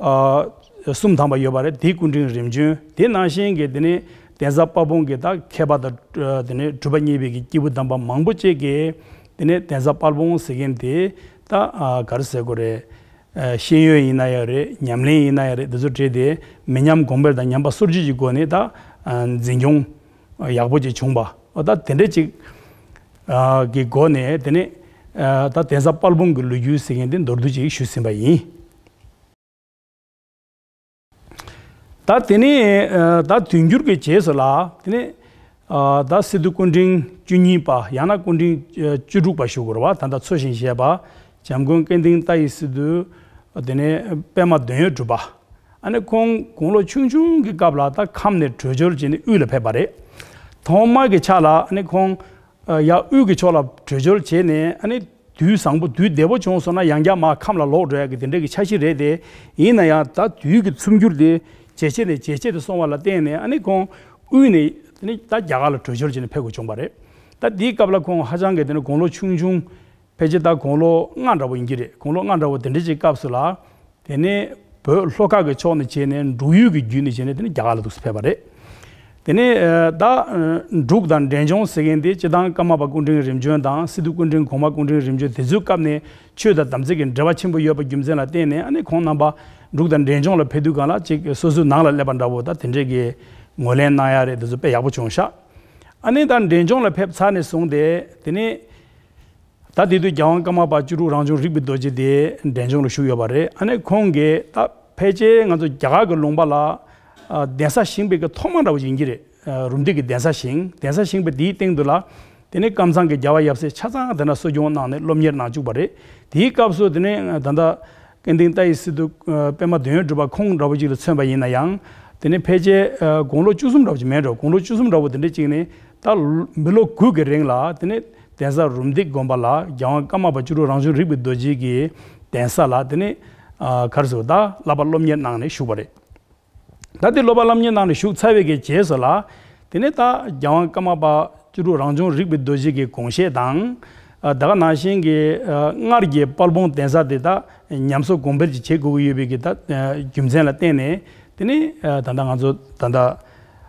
ཨ་གསུམ་ཐམ་པ་ཡོད་པ་རེད། དེ་སྐུ་ཕྲེང་རིམ་བྱོན། དེ་ནང་བཞིན་གྱི་དེ་ནས་གདན་ས་དཔལ་སྤུངས་ཀྱི་ད་མཁས་པ་དང་ཨ་དེ་ནས་གྲུབ་པ་བརྙེས་པའི་གི་སྐྱེས་བུ་དམ་པ་མང་པོ་ཅིག་གིས་དེ་ནས་གདན་ས་དཔལ་སྤུངས་ཟེར་མཁན་དེ་ད་ཨ་ག་རེ་ཟེར་དགོས་རེད། ཨ་ཤེས་ཡོན་ཡིན་ན་ཡང་རེད། ཉམས་ལེན་ཡིན་ན་ཡང་རེད། འདི་ཚོ་བྲིས་ཏེ་མི་ཉམས་གོང་འཕེལ་དང་ཉམས་པ་སོར་ཆུད་ཀྱི་སྒོ་ནས་ད་ཨ་འཛིན་སྐྱོང་ཡག་པོ་ཅིག་བྱུང་པ། ཨ་ད་དེ་འདྲ་ཅིག་ཨ་གི་སྒོ་ནས་དེ་ནས་ཨ་ད་གདན་ས་དཔལ་སྤུངས་ཀྱི་ལོ་རྒྱུས་ཟེར་མཁན་དེ་མདོར་བསྡུས་ཅིག་ཞུས་ཟིན་པ་ཡིན། ད་དེ་ནས་ད་དུས་འགྱུར་གྱི་རྗེས་སུ་ལ་དེ་ནས་ད་སི་ཏུ་སྐུ་ཕྲེང་བཅུ་གཉིས་པ་ཡང་ན་སྐུ་ཕྲེང་བཅུ་དྲུག་པ་ཞུ་དགོས་རེད་བ། ད་ལྟ་འཚོ་ཞིང་གཞེས་པ་འཇམ་མགོན་སྐལ་ལྡན་རྟ་ཡི་སི་ཏུ་དེ་ནས་པདྨ་དོན་ཡོད་གྲུབ་པ། ཨ་ནི་ཁོང་དགུང་ལོ་ཆུང་ཆུང་གི་སྐབས་ལ་ད་ཁམས་ནས་བྲོས་བྱོལ་བྱས་ནས་དབུས་ལ་ཕེབས་པ་རེད། ཐོག་མ་གི་ཆ་ལ་ཨ་ནི་ཁོང་ཡར་དབུས་ཀྱི་ཕྱོགས་ལ་བྲོས་བྱོལ་བྱས་ནས་ཨ་ནི། དུས་བཟང་པོ་དུས་བདེ་པོ་བྱུང་སོང་ན་ཡང་བསྐྱར་མར་ཁམས་ལ་ལོག་འགྲོ་ཡག་གི་དེ་འདྲ་གི་འཆར་གཞི་རེད་དེ། ཡིན་ན་ཡང་ད་དུས་ཀྱི་འཚུབ་འགྱུར་དེ་ཇེ་ཆེ་ནས་ཇེ་ཆེ་དུ་སོང་བ་ལ་བརྟེན་ནས་ཨ་ནི་ཁོང་དབུས་ནས་དེ་ནི་ད་རྒྱ་གར་ལ་བྲོས་བྱོལ་བྱས་ནས་ཕེབས་དགོས་བྱུང་བ་རེད། ད་དེའི་སྐབས་ལ་ཁོང་ཧ་ཅང་གི་དེ་ནི་དགུང་ལོ་ཆུང་ཆུང་ཕལ་ཆེར་ད་དགུང་ལོ་ལྔ་འདྲ་བོ་ཡིན་གྱི་རེད། དགུང་ལོ་ལྔ་འདྲ་བོ་དེ་འདྲ་ཅིག་སྐབས་སུ་ལ། དེ་ནས་བོད་ལྷོ་ཁ་གི་ཕྱོགས་ནས་བྱས་ནས་འབྲུག་ཡུལ་གྱི་བརྒྱུད་ནས་བྱས་ནས་དེ་ནས་རྒྱ་གར་ལ་འདུག་སེ་ཕེབས་པ་རེད། དེ་ནས་ཨ་ད་འབྲུག་དང་འབྲས་ལྗོངས་ཟེར་མཁན་དེ་སྤྱིར་བཏང་ཀརྨ་པ་སྐུ་ཕྲེང་རིམ་བྱོན་དང་སི་ཏུ་སྐུ་ཕྲེང་གོང་མ་སྐུ་ཕྲེང་རིམ་བྱོན་དེ་ཚོའི་སྐབས་ནས་ཆོས་དང་དམ་ཚིག་གི་འབྲེལ་བ་ཆེན་པོ་ཡོད་པ་རྒྱུ་མཚན་ལ་བརྟེན་ནས་ཨ་ནི་ཁོང་རྣམ་པ་འབྲུག་དང་འབྲས་ལྗོངས་ལ་ཕེབས་དུས་སྒང་ལ་ཅིག་སོ་སོའི་ནང་ལ་སླེབས་པ་འདྲ་བོ་ད་དེ་འདྲས་ཀྱི་ངོས་ལེན་གནང་ཡ་རེད། དེ་ཚོ་དཔེ་ཡག་པོ་བྱུང་ཤག་ཨ་ནི་ད་འབྲས་ལྗོངས་ལ་ཕེབས་ཚར་ནས་བཟུང་སྟེ་དེ་ནས། ད་དེ་དུས་རྒྱལ་དབང་ཀརྨ་པ་བཅུ་དྲུག་རང་བྱུང་རིག་པའི་རྡོ་རྗེ་དེ་འབྲས་ལྗོངས་ལ་བཞུགས་ཡོད་པ་རེད། ཨ་ནི་ཁོང་གིས་ད་ཕལ་ཆེར་ང་ཚོ་རྒྱ་གར་གྱི་ལུང་པ་ལ་ཨ་གདན་ས་བཞེངས་པའི་གི་ཐོག་མ་འདྲ་བོ་ཅིག་ཡིན་གྱི་རེད། ཨ་རུམ་བཏེག་གི་གདན་ས་བཞེངས། གདན་ས་བཞེངས་པའི་དེའི་སྟེང་དུ་ལ་དེ་ནས་ཀམ་ཚང་གི་རྒྱལ་བ་ཡབ་སྲས་ཆ་ཚང་དེ་ན་གསོ་སྐྱོང་གནང་ནས་སློབ་གཉེར་གནང་བཅུག་པ་རེད། དེའི་སྐབས་སུ་དེ་ནས་ད་ལྟ་སྐལ་ལྡན་རྟ་ཡི་སི་ཏུ་ཨ་པདྨ་དོན་ཡོད་གྲུབ་པ་ཁོང་འདྲ་བོ་ཅིག་ལ་མཚོན་པ་ཡིན་ན་ཡང་། དེ་ནས་ཕལ་ཆེར་ཨ་དགུང་ལོ་བཅུ་གསུམ་འདྲ་བོ་ཅིག་མེད་འགྲོ། དགུང་ལོ་བཅུ་གསུམ་འདྲ་བོ་དེ་འདྲ་ཅིག་ནས་ད་མི་ལོ་དགུ་གི་རིང་ལ་དེ་ནས་གདན་ས་རུམ་བཏེག་དགོན་པ་ལ་རྒྱལ་དབང་ཀརྨ་པ་བཅུ་དྲུག་རང་བྱུང་རིག་པའི་རྡོ་རྗེ་གི་གདན་ས་ལ་དེ་ནས་ཨ་ག་རེ་ཟེར་ད་བསླབ་པ་སློབ་གཉེར་གནང་ནས་བཞུགས་པ་རེད། ད་དེ་བསླབ་པ་སློབ་གཉེར་གནང་ནས་བཞུགས་ཚར་བའི་གི་རྗེས་སུ་ལ་དེ་ནས་ད་རྒྱལ་དབང་ཀརྨ་པ་བཅུ་དྲུག་རང་བྱུང་རིག་པའི་རྡོ་རྗེ་གི་དགོངས་བཞེད་དང་། ཨ་ད་ག་ནང་བཞིན་གྱི་ཨ་སྔར་གྱི་དཔལ་སྤུངས་གདན་ས་དེ་དག་ཉམས་གསོ་གོང་འཕེལ་ཅིག་བྱེད་དགོས་ཀྱི་ཡོད་པའི་གི་ད་ཨ་རྒྱུ་མཚན་ལ་བརྟེན་ནས་དེ་ནི་ཨ་ད་ལྟ་ང་ཚོ་ད་ལྟ་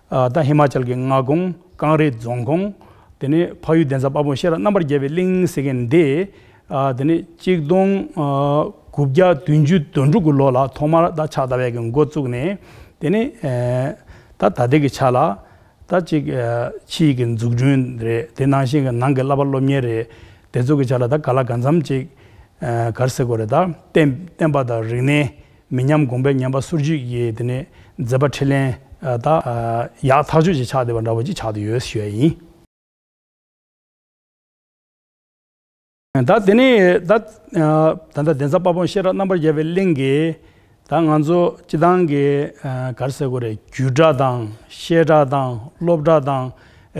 ཨ་ད་ཧི་མ་ཅལ་གྱི་མངའ་ཁོངས་ཀང་རེ་རྫོང་ཁོངས་དེ་ནི་འཕགས་ཡུལ་གདན་ས་དཔལ་སྤུངས་ཤེས་རབ་རྣམ་པར་རྒྱལ་བའི་གླིང་ཟེར་མཁན་འདི་ཨ་དེ་ནི་གཅིག་སྟོང་ཨ་དགུ་བརྒྱ་བདུན་ཅུ་དོན་དྲུག་གི་ལོ་ལ་ཐོག་མར་ད་ཕྱག་བཏབ་ཡས་ཀྱི་འགོ་བཙུགས་ནས་དེ་ནི་ཨ་ད་ད་ལྟའི་གི་ཆ་ལ། ད་ཅིག་ཨ་ཕྱི་ཡི་གི་འཛུགས་སྐྲུན་རེད། དེ་ནང་བཞིན་གྱི་ནང་གི་བསླབ་པ་སློབ་གཉེར་རེད། དེ་ཚོ་གི་ཆ་ལ་ད་ག་ལ་གང་འཚམ་ཅིག་ཨ་ག་རེ་ཟེར་དགོས་རེད། ད་བསྟན་བསྟན་པ་དང་རིག་གནས་མི་ཉམས་གོང་འཕེལ་ཉམས་པ་སོར་ཆུད་ཀྱི་དེ་ནས་མཛད་པ་འཕྲིན་ལས་ཨ་ད་ཨ་ཡག་ཐག་ཆོད་ཅིག་ཆགས་བསྡད་པ་འདྲ་བོ་ཅིག་ཆགས་བསྡད་ཡོད་ཞུ་ཡ་ཡིན། ད་དེ་ནས་ད་ཨ་ད་ལྟ་གདན་ས་དཔལ་སྤུངས་ཤེས་རབ་རྣམ་པར་རྒྱལ་བའི་གླིང་གི་ད་ང་ཚོ་སྤྱི་བཏང་གི་ཨ་ག་རེ་ཟེར་དགོས་རེད། རྒྱུད་གྲྭ་དང་བཤད་གྲྭ་དང་སློབ་གྲྭ་དང་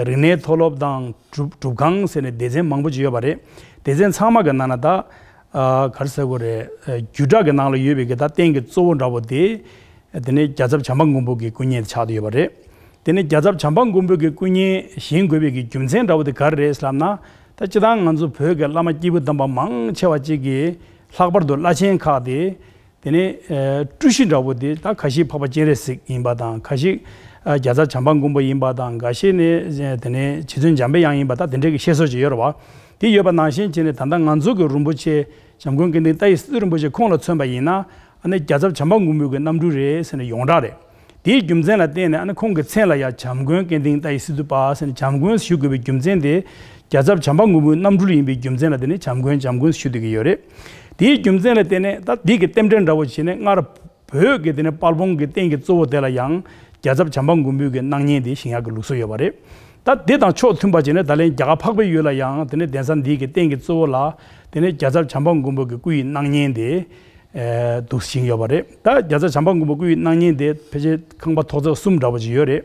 རིག་གནས་མཐོ་སློབ་དང་སྒྲུབ་སྒྲུབ་ཁང་ཟེར་ནས་སྡེ་ཚན་མང་པོ་ཅིག་ཡོད་པ་རེད། སྡེ་ཚན་ཚང་མ་གི་ནང་ན་ད་ཨ་ག་རེ་ཟེར་དགོས་རེད། ཨ་རྒྱུད་གྲྭ་གི་ནང་ལ་ཡོད་པའི་གི་ད་རྟེན་གྱི་གཙོ་བོ་འདྲ་བོ་དེ། དེ་ནས་རྒྱལ་ཚབ་བྱམས་པ་མགོན་པོ་གི་སྐུ་བརྙན་དེ་ཆགས་བསྡད་ཡོད་པ་རེད། དེ་ནས་རྒྱལ་ཚབ་བྱམས་པ་མགོན་པོ་གི་སྐུ་བརྙན་བཞེངས་དགོས་པའི་གི་རྒྱུ་མཚན་འདྲ་བོ་དེ་ག་རེ་རེད་ལབ་ན། ད་སྤྱིར་བཏང་ང་ཚོ་བོད་ཀྱི་བླ་མ་སྐྱེས་བུ་དམ་པ་མང་ཆེ་བ་ཅིག་གིས་ལྷག་པར་དུ་བླ་ཆེན་ཁག་དེ། དེ་ནས་ཨ་སྤྲུལ་གཞི་འདྲ་བོ་དེ་ད་ཁ་ཤས་འཕགས་པ་སྤྱན་རས་གཟིགས་ཡིན་པ་དང་། ཁ་ཤས་ཨ་རྒྱལ་ཚབ་བྱམས་པ་མགོན་པོ་ཡིན་པ་དང་། འགའ་ཤས་ནས་དེ་ནས་རྗེ་བཙུན་འཇམ་པའི་དབྱངས་ཡིན་པ། ད་དེ་འདྲའི་གི་བཤད་སྲོལ་ཅིག་ཡོད་རེད་བ། དེ་ཡོད་པ་ནང་བཞིན་བྱས་ནས་ད་ལྟ་ང་ཚོ་གི་རིན་པོ་ཆེ་བྱམས་མགོན་སྐལ་ལྡན་རྟ་ཡི་སི་ཏུ་རིན་པོ་ཆེ་ཁོང་ལ་མཚོན་པ་ཡིན་ན། ཨ་ནི་རྒྱལ་ཚབ་བྱམས་པ་མགོན་པོ་གི་རྣམ་སྤྲུལ་རེད་ཟེར་ནས་ཡོངས་གྲགས་རེད། དེའི་རྒྱུ་མཚན་ལ་བརྟེན་ནས་ཨ་ནི་ཁོང་གི་མཚན་ལ་ཡང་བྱམས་མགོན་སྐལ་ལྡན་རྟ་ཡི་སི་ཏུ་པ་ཟེར་ནས་བྱམས་མགོན་ཞུ་དགོས་པའི་རྒྱུ་མཚན་དེ། རྒྱལ་ཚབ་བྱམས་པ་མགོན་པོའི་རྣམ་སྤྲུལ་ཡིན་པའི་རྒྱུ་མཚན་ལ་བརྟེན་ནས་བྱམས་མགོན་བྱམས་མགོན་ཞུ་བསྡད་ཀྱི་ཡོད་རེད། དེའི་རྒྱུ་མཚན་ལ་བརྟེན་ནས་ད་འདི་གི་རྟེན་འབྲེལ་འདྲ་བོ་བྱས་ནས་སྔར་བོད་ཀྱི་དེ་ནས་དཔལ་སྤུངས་ཀྱི་རྟེན་གྱི་གཙོ་བོ་དེ་ལ་ཡང་རྒྱལ་ཚབ་བྱམས་པ་མགོན་པོའི་གི་སྣང་བརྙན་དེ་བཞེངས་ཡག་གི་ལུགས་སྲོལ་ཡོད་པ་རེད། ད་འདི་དང་ཕྱོགས་མཐུན་པ་བྱས་ནས་ད་ལན་རྒྱ་གར་འཕགས་པའི་ཡུལ་ལ་ཡང་དེ་ནས་གདན་ས་འདི་གི་རྟེན་གྱི་གཙོ་བོ་ལ་དེ་ནས་རྒྱལ་ཚབ་བྱམས་པ་མགོན་པོ་གི་སྐུ་ཡི་སྣང་བརྙན་དེ། ཨེ་འདུག་བཞེངས་ཡོད་པ་རེད། ད་རྒྱལ་ཚབ་བྱམས་པ་མགོན་པོ་སྐུ་ཡི་སྣང་བརྙན་དེ་ཕལ་ཆེར་ཁང་པ་ཐོག་བརྩེགས་གསུམ་འདྲ་བོ་ཅིག་ཡོད་རེད།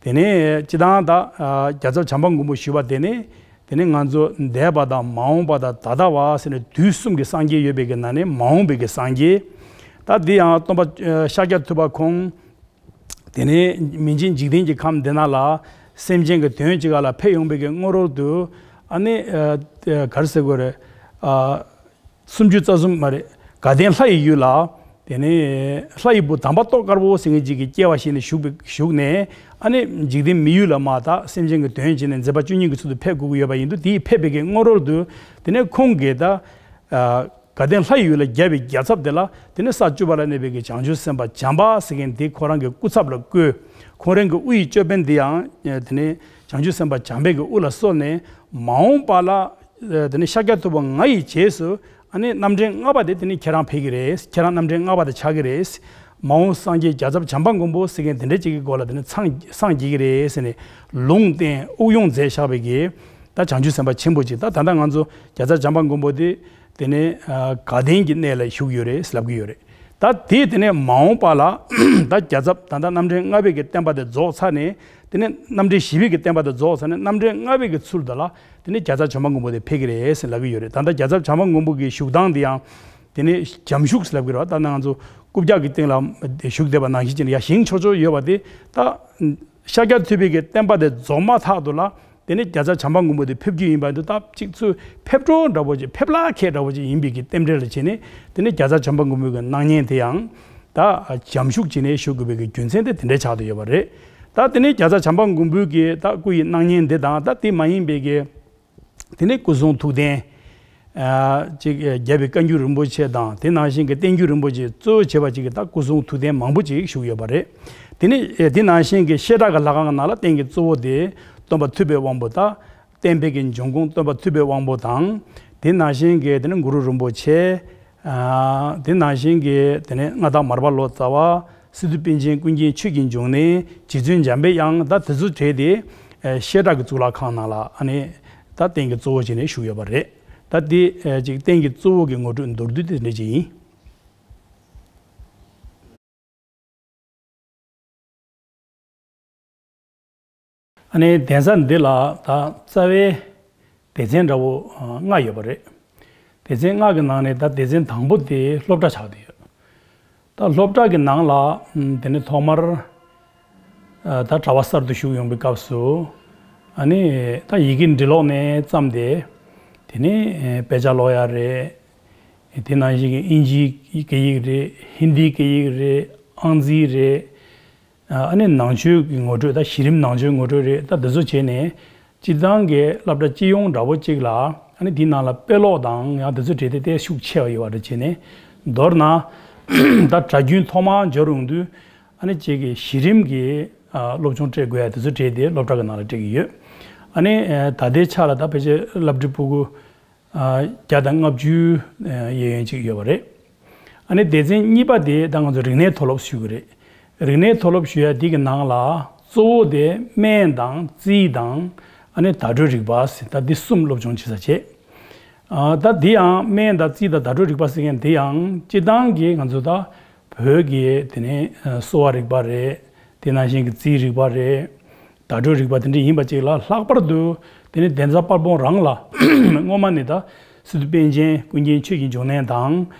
དེ་ནས་སྤྱིར་བཏང་ད་ཨ་རྒྱལ་ཚབ་བྱམས་པ་མགོན་པོ་ཞུས་པ་དེ་ནི་དེ་ནི་ང་ཚོ་འདས་པ་དང་མ་འོངས་པ་དང་ད་ལྟ་བ་ཟེར་ནས་དུས་གསུམ་གྱི་སངས་རྒྱས་ཡོད་པའི་གི་ནང་ནས་མ་འོངས་པའི་གི་སངས་རྒྱས། ད་འདི་ཡང་སྟོན་པ་ཨ་ཤཱཀྱ་ཐུབ་པ་ཁོང་དེ་ནས་མི་མཇེད་འཇིག་རྟེན་གྱི་ཁམས་འདི་ན་ལ་སེམས་ཅན་གྱི་དོན་བྱེད་ག་ལ་ཕེབས་ཡོང་པའི་གི་སྔ་རོལ་དུ་ཨ་ནི་ཨ་ག་རེ་ཟེར་དགོས་རེད། ཨ་སུམ་ཅུ་རྩ་གསུམ་མ་རེད། དགའ་ལྡན་ལྷ་ཡི་ཡུལ་ལ། དེ་ནས་ལྷ་ཡི་བུ་དམ་པ་ཏོག་དཀར་པོ་ཟེར་མཁན་ཅིག་གི་སྐྱེ་བ་བཞེས་ནས་བཞུགས་པའི་བཞུགས་ནས་ཨ་ནི་འཇིག་རྟེན་མི་ཡུལ་ལ་མར་ད་སེམས་ཅན་གྱི་དོན་བྱས་ནས་མཛད་པ་བཅུ་གཉིས་ཀྱི་ཚུལ་དུ་ཕེབས་དགོས་ཀྱི་ཡོད་པ་ཡིན་དུས། དེའི་ཕེབས་པའི་གི་སྔ་རོལ་དུ་དེ་ནས་ཁོང་གིས་ད་ཨ་ དགའ་ལྡན་ལྷ་ཡི་ཡུལ་ལ་རྒྱལ་བའི་རྒྱལ་ཚབ་དེ་ལ་དེ་ནི་ས་བཅུ་པ་ལ་གནས་པའི་གི་བྱང་ཆུབ་སེམས་དཔའ་བྱམས་པ་ཟེར་མཁན་དེ་ཁོ་རང་གི་སྐུ་ཚབ་ལ་བསྐོས། ཁོང་རང་གི་དབུ་ཡི་ཅོད་པན་དེ་ཡང་དེ་ནི་བྱང་ཆུབ་སེམས་དཔའ་བྱམས་པའི་གི་དབུ་ལ་གསོལ་ནས། མ་འོངས་པ་ལ་དེ་ནི་ཤཱཀྱ་ཐུབ་པ་ང་ཡི་རྗེས་སུ་ཨ་ནི་རྣམ་འདྲེན་ལྔ་པ་དེ་དེ་ནི་ཁྱེད་རང་ཕེབས་ཀྱི་རེད། ཁྱེད་རང་རྣམ་འདྲེན་ལྔ་པ་དེ་ཆགས་ཀྱི་རེད། མ་འོངས་སངས་རྒྱས་རྒྱལ་ཚབ་བྱམས་པ་མགོན་པོ་ཟེར་མཁན་དེ་འདྲ་ཅིག་གི་སྒོ་ལ་དེ་ནི་སངས་སངས་རྒྱས་ཀྱི་རེད་ཟེར་ནས་ལུང་བསྟན་དབུགས་དབྱུང་མཛད་བཞག་པའི་གི་ད་བྱང་ཆུབ་སེམས་དཔའ་ཆེན་པོ་ཅིག་ད་ད་ལྟ་ང་ཚོ་རྒྱལ་ཚབ་བྱམས་པ་མགོན་པོ་དེ། དེ་ནས་ཨ་དགའ་ལྡན་གྱི་གནས་ལ་བཞུགས་ཡོད་རེད་ལབ་ཀྱི་ཡོད་རེད། ད་དེ་དེ་ནས་མ་འོངས་པ་ལ་ད་རྒྱལ་ཚབ་ད་ལྟ་རྣམ་འདྲེན་ལྔ་པའི་གི་བསྟན་པ་དེ་རྫོགས་ཚར་ནས། དེ་ནས་རྣམ་འདྲེན་བཞི་པའི་གི་བསྟན་པ་དེ་རྫོགས་ཚར་ནས་རྣམ་འདྲེན་ལྔ་པའི་གི་ཚུལ་དུ་ལ་དེ་ནས་རྒྱལ་ཚབ་བྱམས་པ་མགོན་པོ་དེ་ཕེབས་ཀྱི་རེད་ཟེར་ལབ་ཀྱི་ཡོད་རེད། ད་ལྟ་རྒྱལ་ཚབ་བྱམས་པ་མགོན་པོ་གི་བཞུགས་སྟངས་དེ་ཡང་དེ་ནས་འཇམ་བཞུགས་ཟེར་ལབ་ཀྱི་རེད་བ། ད་ནང་ང་ཚོ་རྐུབ་བཀྱག་གི་སྟེང་ལ་བཞུགས་བསྡད་པ་ནང་བཞིན་ཅིག་ཡ་ཞིང་ཆོག་ཆོག་ཡོད་པ་དེ་ད་ཤཱཀྱ་ཐུབ་པའི་གི་བསྟན་པ་དེ་རྫོགས་མ་ཐག་ཏུ་ལ། དེ་ནས་རྒྱལ་ཚབ་བྱམས་པ་མགོན་པོ་དེ་ཕེབས་རྒྱུ་ཡིན་པ་འདི་ད་གཅིག་ཚུར་ཕེབས་འགྲོ་འདྲ་པོ་ཅིག་ཕེབས་ལ་ཁད་འདྲ་པོ་ཅིག་ཡིན་པའི་གི་རྟེན་འབྲེལ་ལ་བྱས་ནས། དེ་ནས་རྒྱལ་ཚབ་བྱམས་པ་མགོན་པོའི་གི་སྣང་བརྙན་དེ་ཡང་ད་འཇམ་བཞུགས་བྱས་ནས་བཞུགས་དགོས་པའི་གི་རྒྱུ་མཚན་དེ་དེ་འདྲའི་ཆགས་བསྡད་ཡོད་པ་རེད། ད་དེ་ནས་རྒྱལ་ཚབ་བྱམས་པ་མགོན་པོའི་གི་ད་སྐུ་ཡི་སྣང་བརྙན་འདི་དང་ད་དེ་མ་ཡིན་པའི་གི་དེ་ནས་སྐུ་གསུང་ཐུགས་རྟེན་ཨ་ཅིག་རྒྱལ་བའི་བཀའ་འགྱུར་རིན་པོ་ཆེ་དང་དེ་ནང་བཞིན་གྱི་བསྟན་འགྱུར་རིན་པོ་ཆེ་གཙོ་བྱས་པ་ཅིག་གི་ད་སྐུ་གསུང་ཐུགས་རྟེན་མང་པོ་ཅིག་བཞུགས་ཡོད་པ་རེད། དེ་ནས་དེ་ནང་བཞིན་གྱི་བཤད་གྲྭ་གི་ལྷ་ཁང་གི་ནང་ལ་རྟེན་གྱི་གཙོ་བོ་དེ་སྟོན་པ་ཐུབ་པའི་དབང་པོ་དང་། བསྟན་པའི་གི་འབྱུང་ཁུངས་སྟོན་པ་ཐུབ་པའི་དབང་པོ་དང་། དེ་ནང་བཞིན་གྱི་དེ་ནས་གུ་རུ་རིན་པོ་ཆེ། ཨ་དེ་ནང་བཞིན་གྱི་དེ་ནས་མངའ་བདག་མར་པ་ལོ་ཙཱ་བ། སི་ཏུ་པཎ་ཆེན་ཀུན་མཁྱེན་ཆོས་ཀྱི་འབྱུང་གནས། རྗེ་བཙུན་འཇམ་པའི་དབྱངས། ད་དེ་ཚོ་གྲས་དེ་ཨ་བཤད་གྲྭ་གི་གཙུག་ལག་ཁང་ནང་ལ་ཨ་ནི་ད་རྟེན་གྱི་གཙོ་བོ་བྱས་ནས་བཞུགས་ཡོད་པ་རེད། ད་དེ་ཨ་ཅིག་རྟེན་གྱི་གཙོ་བོ་གི་ངོ་སྤྲོད་མདོར་བསྡུས་དེ་འདྲ་ཅིག་ཡིན། ཨ་ནི་གདན་ས་འདི་ལ་ད་རྩ་བའི་སྡེ་ཚན་འདྲ་བོ་ལྔ་ཡོད་པ་རེད། སྡེ་ཚན་ལྔ་གི་ནང་ནས་ད་སྡེ་ཚན་དང་པོ་དེ་སློབ་གྲྭ་ཆགས་བསྡད་ཡོད། ད་སློབ་གྲྭ་གི་ནང་ལ་དེ་ནི་ཐོག་མར་ད་གྲྭ་པ་གསར་དུ་ཞུགས་ཡོང་པའི་སྐབས་སུ་ཨ་ནི་ད་ཡི་གེ་འབྲི་ཀློག་ནས་བརྩམས་ཏེ། དེ་ནི་དཔེ་ཆ་ཀློག་ཡ་རེད། དེ་ནང་བཞིན་གྱི་ཨིན་ཇིའི་སྐད་ཡིག་རེད། ཧིན་དིའི་སྐད་ཡིག་རེད། ཨང་རྩིས་རེད། ཨ་ནི་ནང་ཆོས་ཀྱི་ངོ་སྤྲོད་ད་གཞི་རིམ་ནང་ཆོས་ངོ་སྤྲོད་རེད། ད་འདི་ཚོ་བྱས་ནས་སྤྱིར་བཏང་གི་སློབ་གྲྭ་སྤྱི་ཡོངས་འདྲ་པོ་གཅིག་ལ་ཨ་ནི་དེའི་ནང་ལ་དཔེ་ཀློག་དང་ཡང་དེ་ཚོ་གྲས་དེ་དེ་ཤུགས་ཆེ་བ་ཡོད་པ་འདྲ་བྱས་ནས། མདོར་ན་ད་གྲྭ་རྒྱུན་ཐོག་མར་འབྱོར་ཡོང་དུས་ཨ་ནི་གཅིག་གི་གཞི་རིམ་གྱི་ཨ་སློབ་སྦྱོང་སྤྲད་དགོས་ཡ་དེ་ཚོ་གྲས་དེ་སློབ་གྲྭ་གི་ནང་ལ་སྤྲད་ཀྱི་ཡོད། ཨ་ནི་ཨ་ད་ལྟའི་ཆ་ལ་ད་ཕལ་ཆེར་སློབ་ཕྲུག་ཕྲུ་གུ་ཨ་བརྒྱ་དང་ལྔ་བཅུ་ཨ་གཡས་གཡོན་ཅིག་ཡོད་པ་རེད། ཨ་ནི་སྡེ་ཚན་གཉིས་པ་དེ་ད་ང་ཚོ་རིག་གནས་མཐོ་སློབ་ཞུ་གི་རེད། རིག་གནས་མཐོ་སློབ་ཞུ་ཡ་འདི་གི་ནང་ལ་གཙོ་བོ་དེ་སྨན་དང་རྩིས་དང་ཨ་ནི་བརྡ་སྤྲོད་རིག་པ་ཟེར་ད་འདི་གསུམ་སློབ་སྦྱོང་བྱེད་ས་བྱེད། ཨ་ད་འདི་ཡང་སྨན་དང་རྩིས་དང་བརྡ་སྤྲོད་རིག་པ་ཟེར་མཁན་འདི་ཡང་སྤྱིར་བཏང་གི་ང་ཚོ་ད་བོད་ཀྱི་དེ་ནས་ཨ་གསོ་བ་རིག་པ་རེད། དེ་ནང་བཞིན་གྱི་རྩིས་རིག་པ་རེད། བརྡ་སྤྲོད་རིག་པ་དེ་འདྲ་ཡིན་པ་ཅིག་ལ་ལྷག་པར་དུ་དེ་ནི་གདན་ས་དཔལ་སྤུངས་རང་ལ་སྔོན་མ་ནས་ད་སི་ཏུ་པཎ་ཆེན་ཀུན་མཁྱེན་ཆོས་ཀྱི་འབྱུང་གནས་དང་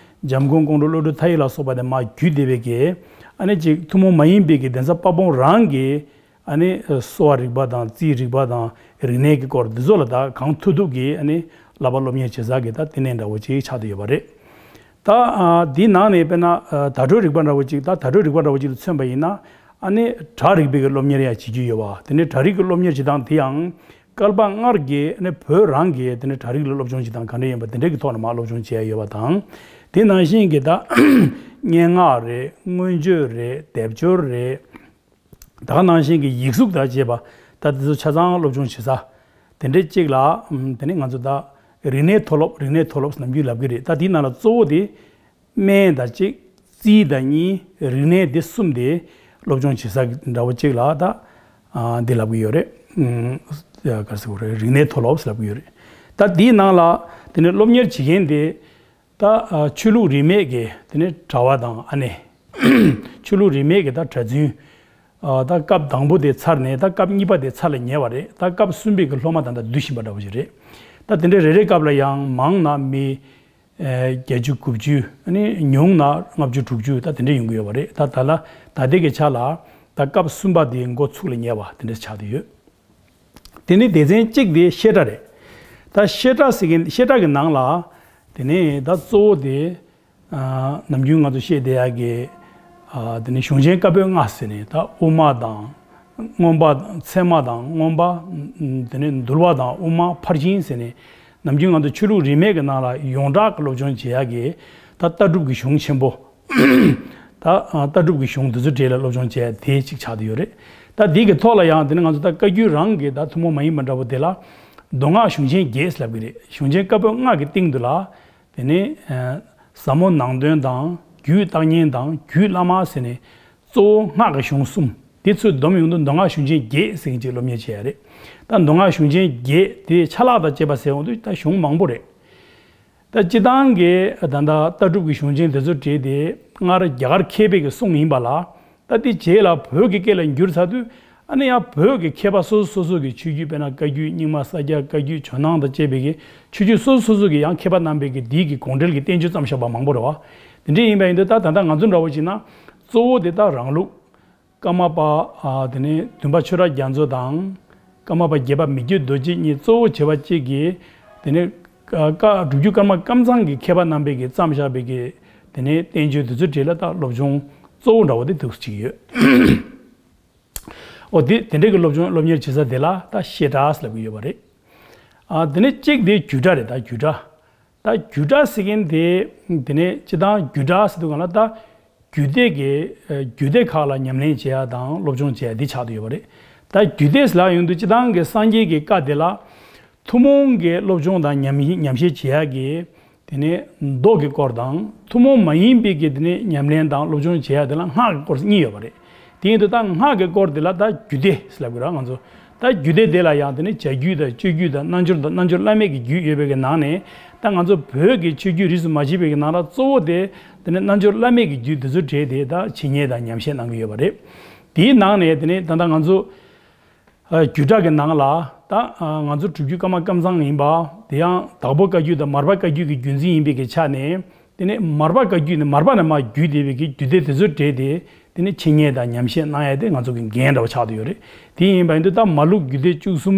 འཇམ་མགོན་ཀོང་སྤྲུལ་བློ་གྲོས་མཐའ་ཡས་ལ་སོགས་པ་དེ་མར་བརྒྱུད་བསྡད་པའི་གི་ཨ་ནི་ཅིག་ཐུན་མོང་མ་ཡིན་པའི་གི་གདན་ས་དཔལ་སྤུངས་རང་གི་ཨ་ནི་གསོ་བ་རིག་པ་དང་རྩིས་རིག་པ་དང་རིག་གནས་ཀྱི་སྐོར་འདི་ཚོ་ལ་ད་གང་ཐུབ་ཐུབ་ཀྱིས་ཨ་ནི་བསླབ་པ་སློབ་གཉེར་བྱེད་ས་གི་ད་ལྟེ་གནས་འདྲ་བོ་ཅིག་ཆགས་བསྡད་ཡོད་པ་རེད། ད་ཨ་འདི་ནང་ནས་དཔེར་ན་ཨ་བརྡ་སྤྲོད་རིག་པ་འདྲ་བོ་ཅིག་ད་བརྡ་སྤྲོད་རིག་པ་འདྲ་བོ་ཅིག་ལ་མཚོན་པ་ཡིན་ན། ཨ་ནི་སྒྲ་རིག་པའི་གི་སློབ་གཉེར་ཡང་བྱེད་རྒྱུ་ཡོད་པ། དེ་ནས་སྒྲ་རིག་གི་སློབ་གཉེར་བྱེད་སྟངས་དེ་ཡང་བསྐལ་པ་སྔར་གྱི་ཨ་ནི་བོད་རང་གི་དེ་ནས་སྒྲ་རིག་ལ་སློབ་སྦྱོང་བྱེད་སྟངས་ག་འདྲ་ཡིན་པ་དེ་འདྲ་གི་ཐོག་ནས་མར་སློབ་སྦྱོང་བྱེད་ཡ་ཡོད་པ་དང་། དེ་ནང་བཞིན་གྱི་ད་སྙན་ངག་རེད། མངོན་བརྗོད་རེད། སྡེབ་སྦྱོར་རེད། ད་ག་ནང་བཞིན་གྱི་ཡིག་གཟུགས་དང་བཅས་པ་ད་དེ་ཚོ་ཆ་ཚང་སློབ་སྦྱོང་བྱེད་ས་དེ་འདྲའི་གཅིག་ལ། ཨམ་དེ་ནས་ང་ཚོ་ད་རིག་གནས་མཐོ་སློབ་རིག་གནས་མཐོ་སློབ་ནམ་རྒྱུན་ལབ་ཀྱི་རེད། ད་དེའི་ནང་ལ་གཙོ་བོ་དེ་སྨན་དང་གཅིག་རྩིས་དང་གཉིས། རིག་གནས་དེ་གསུམ་དེ་སློབ་སྦྱོང་བྱེད་ས་འདྲ་བོ་གཅིག་ལ་ད་ཨ་འདི་ལབ་ཀྱི་ཡོད་རེད། ཨམ་ག་རེ་ཟེར་དགོས་རེད། རིག་གནས་མཐོ་སློབ་ལབ་ཀྱི་ཡོད་རེད། ད་དེའི་ནང་ལ་དེ་ནས་སློབ་གཉེར་བྱེད་མཁན་དེ། ད་ཨ་ཆོས་ལུགས་རིས་མེད་ཀྱི་དེ་ནས་གྲྭ་པ་དང་ཨ་ནེ། ཆོས་ལུགས་རིས་མེད་ཀྱི་ད་གྲྭ་བཙུན། ཨ་ད་སྐབས་དང་པོ་དེ་ཚར་ནས་ད་སྐབས་གཉིས་པ་དེ་ཚར་ལ་ཉེ་བ་རེད། ད་སྐབས་གསུམ་པའི་གི་སློབ་མ་ད་ལྟ་བསྡུ་བཞིན་པ་འདྲ་བོ་ཞིག་རེད། ད་དེ་འདྲའི་རེ་རེ་སྐབས་ལ་ཡང་མང་ན་མི་ཨ་བརྒྱད་ཅུ་གོ་བཅུ། ཨ་ནི་ཉུང་ན་ལྔ་བཅུ་དྲུག་ཅུ་ད་དེ་འདྲ་ཡོང་གི་ཡོད་པ་རེད། ད་ད་ལ་ད་ལྟའི་གི་ཆ་ལ་ད་སྐབས་གསུམ་པ་དེ་འགོ་ཚུགས་ལ་ཉེ་བ་དེ་འདྲ་ཆགས་བསྡད་ཡོད། དེ་ནི་སྡེ་ཚན་གཅིག་དེ་བཤད་གྲྭ་རེད། ད་བཤད་གྲྭ་ཟེར་མཁན་བཤད་གྲྭ་གི་ནང་ལ་དེ་ནི་ད་གཙོ་བོ་དེ་ཨ་ནམ་རྒྱུན་ང་ཚོ་བཤད་བསྡད་ཡག་གི་ཨ་དེ་ནི་གཞུང་ཆེན་བཀའ་པོད་ལྔ་ཟེར་ནས་ད་དབུ་མ་དང་མངོན་པ། ཚད་མ་དང་མངོན་པ། དེ་ནི་འདུལ་བ་དང་དབུ་མ། ཕར་ཕྱིན་ཟེར་ནས་ ནམ་རྒྱུན་ང་ཚོ་ཆོས་ལུགས་རིས་མེད་ཀྱི་ནང་ལ་ཡོངས་གྲགས་ཀྱི་སློབ་སྦྱོང་བྱེད་ཡག་གི་ད་ལྟ་གྲུབ་ཀྱི་གཞུང་ཆེན་པོ། ད་ལྟ་གྲུབ་ཀྱི་གཞུང་དེ་ཚོའི་གྲས་ལ་སློབ་སྦྱོང་བྱེད་ཡག་དེ་གཅིག་ཆགས་བསྡད་ཡོད་རེད། ད་འདི་གི་ཐོག་ལ་ཡང་དེ་ནི་ང་ཚོ་ད་བཀའ་བརྒྱུད་རང་གི་ད་ཐུན་མོང་མ་ཡིན་པ་འདྲ་པོ་དེ་ལ་མདོ་སྔགས་གཞུང་ཆེན་བརྒྱད་ཟེར་ལབ་ཀྱི་རེད། གཞུང་ཆེན་བཀའ་པོད་ལྔ་གི་སྟེང་དུ་ལ། དེ་ནས་ཟབ་མོ་ནང་དོན་དང་རྒྱུད་བརྟག་གཉེན་དང་རྒྱུད་བླ་མ་ཟེར་ནས་གཙོ་བོ་སྔགས་ཀྱི་གཞུང་གསུམ་དེ་ཚོས་བསྡོམས་ཡོང་དུས་མདོ་སྔགས་གཞུང་ཆེན་བརྒྱད་ཟེར་མཁན་ཅིག་སློབ་གཉེར་བྱེད་ཡ་རེད། ད་མདོ་སྔགས་གཞུང་ཆེན་བརྒྱད་དེ་ཆ་ལག་དང་བཅས་པ་ཟེར་ཡོང་དུས་ད་གཞུང་མང་པོ་རེད། ད་སྤྱི་བཏང་གི་ད་ལྟ་ལྟ་གྲུབ་ཀྱི་གཞུང་ཆེན་དེ་ཚོ་བྲིས་ཏེ་སྔར་རྒྱ་གར་མཁས་པའི་གི་གསུང་ཡིན་པ་ལ། ད་དེ་རྗེས་ལ་བོད་ཀྱི་སྐད་ལ་བསྒྱུར་ཚར་དུས་ཨ་ནི་ཡང་བོད་ཀྱི་མཁས་པ་སོ་སོ་སོ་སོ་གི་ཆོས་བརྒྱུད། དཔེར་ན་བཀའ་བརྒྱུད་རྙིང་མ། ས་སྐྱ་བཀའ་བརྒྱུད། ཇོ་ནང་དང་བཅས་པའི་གི་ཆོས་བརྒྱུད་སོ་སོ་སོ་སོ་གི་ཡང་མཁས་པ་རྣམ་པའི་གི་འདིའི་གི་དགོངས་འགྲེལ་གྱི་བསྟན་བཅོས་བརྩམས་བཞག་པ་མང་པོ་རེད་བ། དེ་འདྲ་ཡིན་པ་ཡིན་དུས་ད་ད་ལྟ་ང་ཚོ་འདྲ་བོ་བྱས་ན་གཙོ་བོ་དེ་ད་རང་ལུགས། ཀརྨ་པ། ཨ། དེ་ནས་བདུན་པ་ཆོས་གྲགས་རྒྱ་མཚོ་དང་། ཀརྨ་པ་བརྒྱད་པ་མི་བསྐྱོད་རྡོ་རྗེ་གཉིས་གཙོ་བོ་བྱས་པ་གཅིག་གིས། དེ་ནས་ཀ་སྒྲུབ་བརྒྱུད་ཀརྨ་ཀམ་ཚང་གི་མཁས་པ་རྣམ་པས་ཀྱིས་བརྩམས་བཞག་པའི་གི། དེ་ནས་བསྟན་བཅོས་དེ་ཚོའི་གྲས་ལ་ད་སློབ་སྦྱོང་གཙོ་བོ་འདྲ་བོ་དེ་འདུག་ཅིག་ཡོད། འོ་དེ་དེ་འདྲའི་གི་སློབ་སྦྱོང་སློབ་གཉེར་བྱེད་ས་དེ་ལ་ད་བཤད་གྲྭ་ཟེར་ལབ་ཀྱི་ཡོད་པ་རེད། ཨ། དེ་ནས་གཅིག་དེ་བརྒྱུད་གྲྭ་རེད། ད་བརྒྱུད་གྲྭ། ད་བརྒྱུད་གྲྭ་ཟེར་མཁན་དེ། དེ་ནས་སྤྱི་བཏང་བརྒྱུད་གྲྭ་ཟེར་དུས་སྒང་ལ་ད་རྒྱུད་སྡེ་གི། ཨ། རྒྱུད་སྡེ་ཁག་ལ་ཉམས་ལེན་བྱེད་ཡ་དང་སློབ་སྦྱོང་བྱེད་ཡ་འདི་ཆགས་བསྡད་ཡོད་པ་རེད། ད་རྒྱུད་སྡེ་ཟེར་ལབ་ཡོང་དུས་སྤྱི་བཏང་གི་སངས་རྒྱས་ཀྱི་བཀའ་དེ་ལ་ཐུན་མོང་གི་སློབ་སྦྱོང་དང་ཉམས་ཉམས་བཞེས་བྱེད་ཡ་གི། དེ་ནས་མདོ་གི་སྐོར་དང་ཐུན་མོང་མ་ཡིན་པའི་གི་དེ་ནས་ཉམས་ལེན་དང་སློབ་སྦྱོང་བྱེད་ཡ་དེ་ལ་སྔགས་ཀྱི་སྐོར་གཉིས་ཡོད་པ་རེད། དེ་ཡིན་དུས་ད་སྔགས་ཀྱི་སྐོར་དེ་ལ་ད་རྒྱུད་སྡེ་ཟེར་ལབ་ཀྱི་རེད་ང་ཚོ། ད་རྒྱུད་སྡེ་དེ་ལ་ཡང་དེ་ནི་བྱ་རྒྱུད་དང་སྤྱོད་རྒྱུད་དང་རྣལ་འབྱོར་དང་རྣལ་འབྱོར་བླ་མེད་ཀྱི་རྒྱུད་ཡོད་པའི་གི་ནང་ནས། ད་ང་ཚོ་བོད་ཀྱི་ཆོས་བརྒྱུད་རིས་སུ་མ་ཆད་པའི་གི་ནང་ལ་གཙོ་བོ་དེ་དེ་ནི་རྣལ་འབྱོར་བླ་མེད་ཀྱི་རྒྱུད་དེ་ཚོའི་གྲས་དེ་ད་འཆད་ཉན་དང་ཉམས་བཞེས་གནང་གི་ཡོད་པ་རེད། དེའི་ནང་ནས་དེ་ནི་ད་ལྟ་ང་ཚོ། ཨ། བརྒྱུད་གྲྭ་གི་ནང་ལ་ད། ཨ། ང་ཚོ་སྒྲུབ་བརྒྱུད་ཀརྨ་ཀམ་ཚང་ཡིན་པ། དེ་ཡང་དྭགས་པོ་བཀའ་བརྒྱུད་དང་མར་པ་བཀའ་བརྒྱུད་ཀྱི་བརྒྱུད་འཛིན་ཡིན་པའི་གི་ཆ་ནས། དེ་ནས་མར་པ་བཀའ་བརྒྱུད་ནས་མར་པ་ནས་མར་བརྒྱུད་བསྡད་པའི་གི་རྒྱུད་སྡེ་དེ་ཚོའི་གྲས་དེ། དེ་ནས་འཆད་ཉན་དང་ཉམས་བཞེས་གནང་ཡ་དེ་ང་ཚོ་གི་འགན་འདྲ་བོ་ཆགས་བསྡད་ཡོད་རེད། དེ་ཡིན་པ་ཡིན་དུས་ད་མ་ལུགས་རྒྱུད་སྡེ་བཅུ་གསུམ་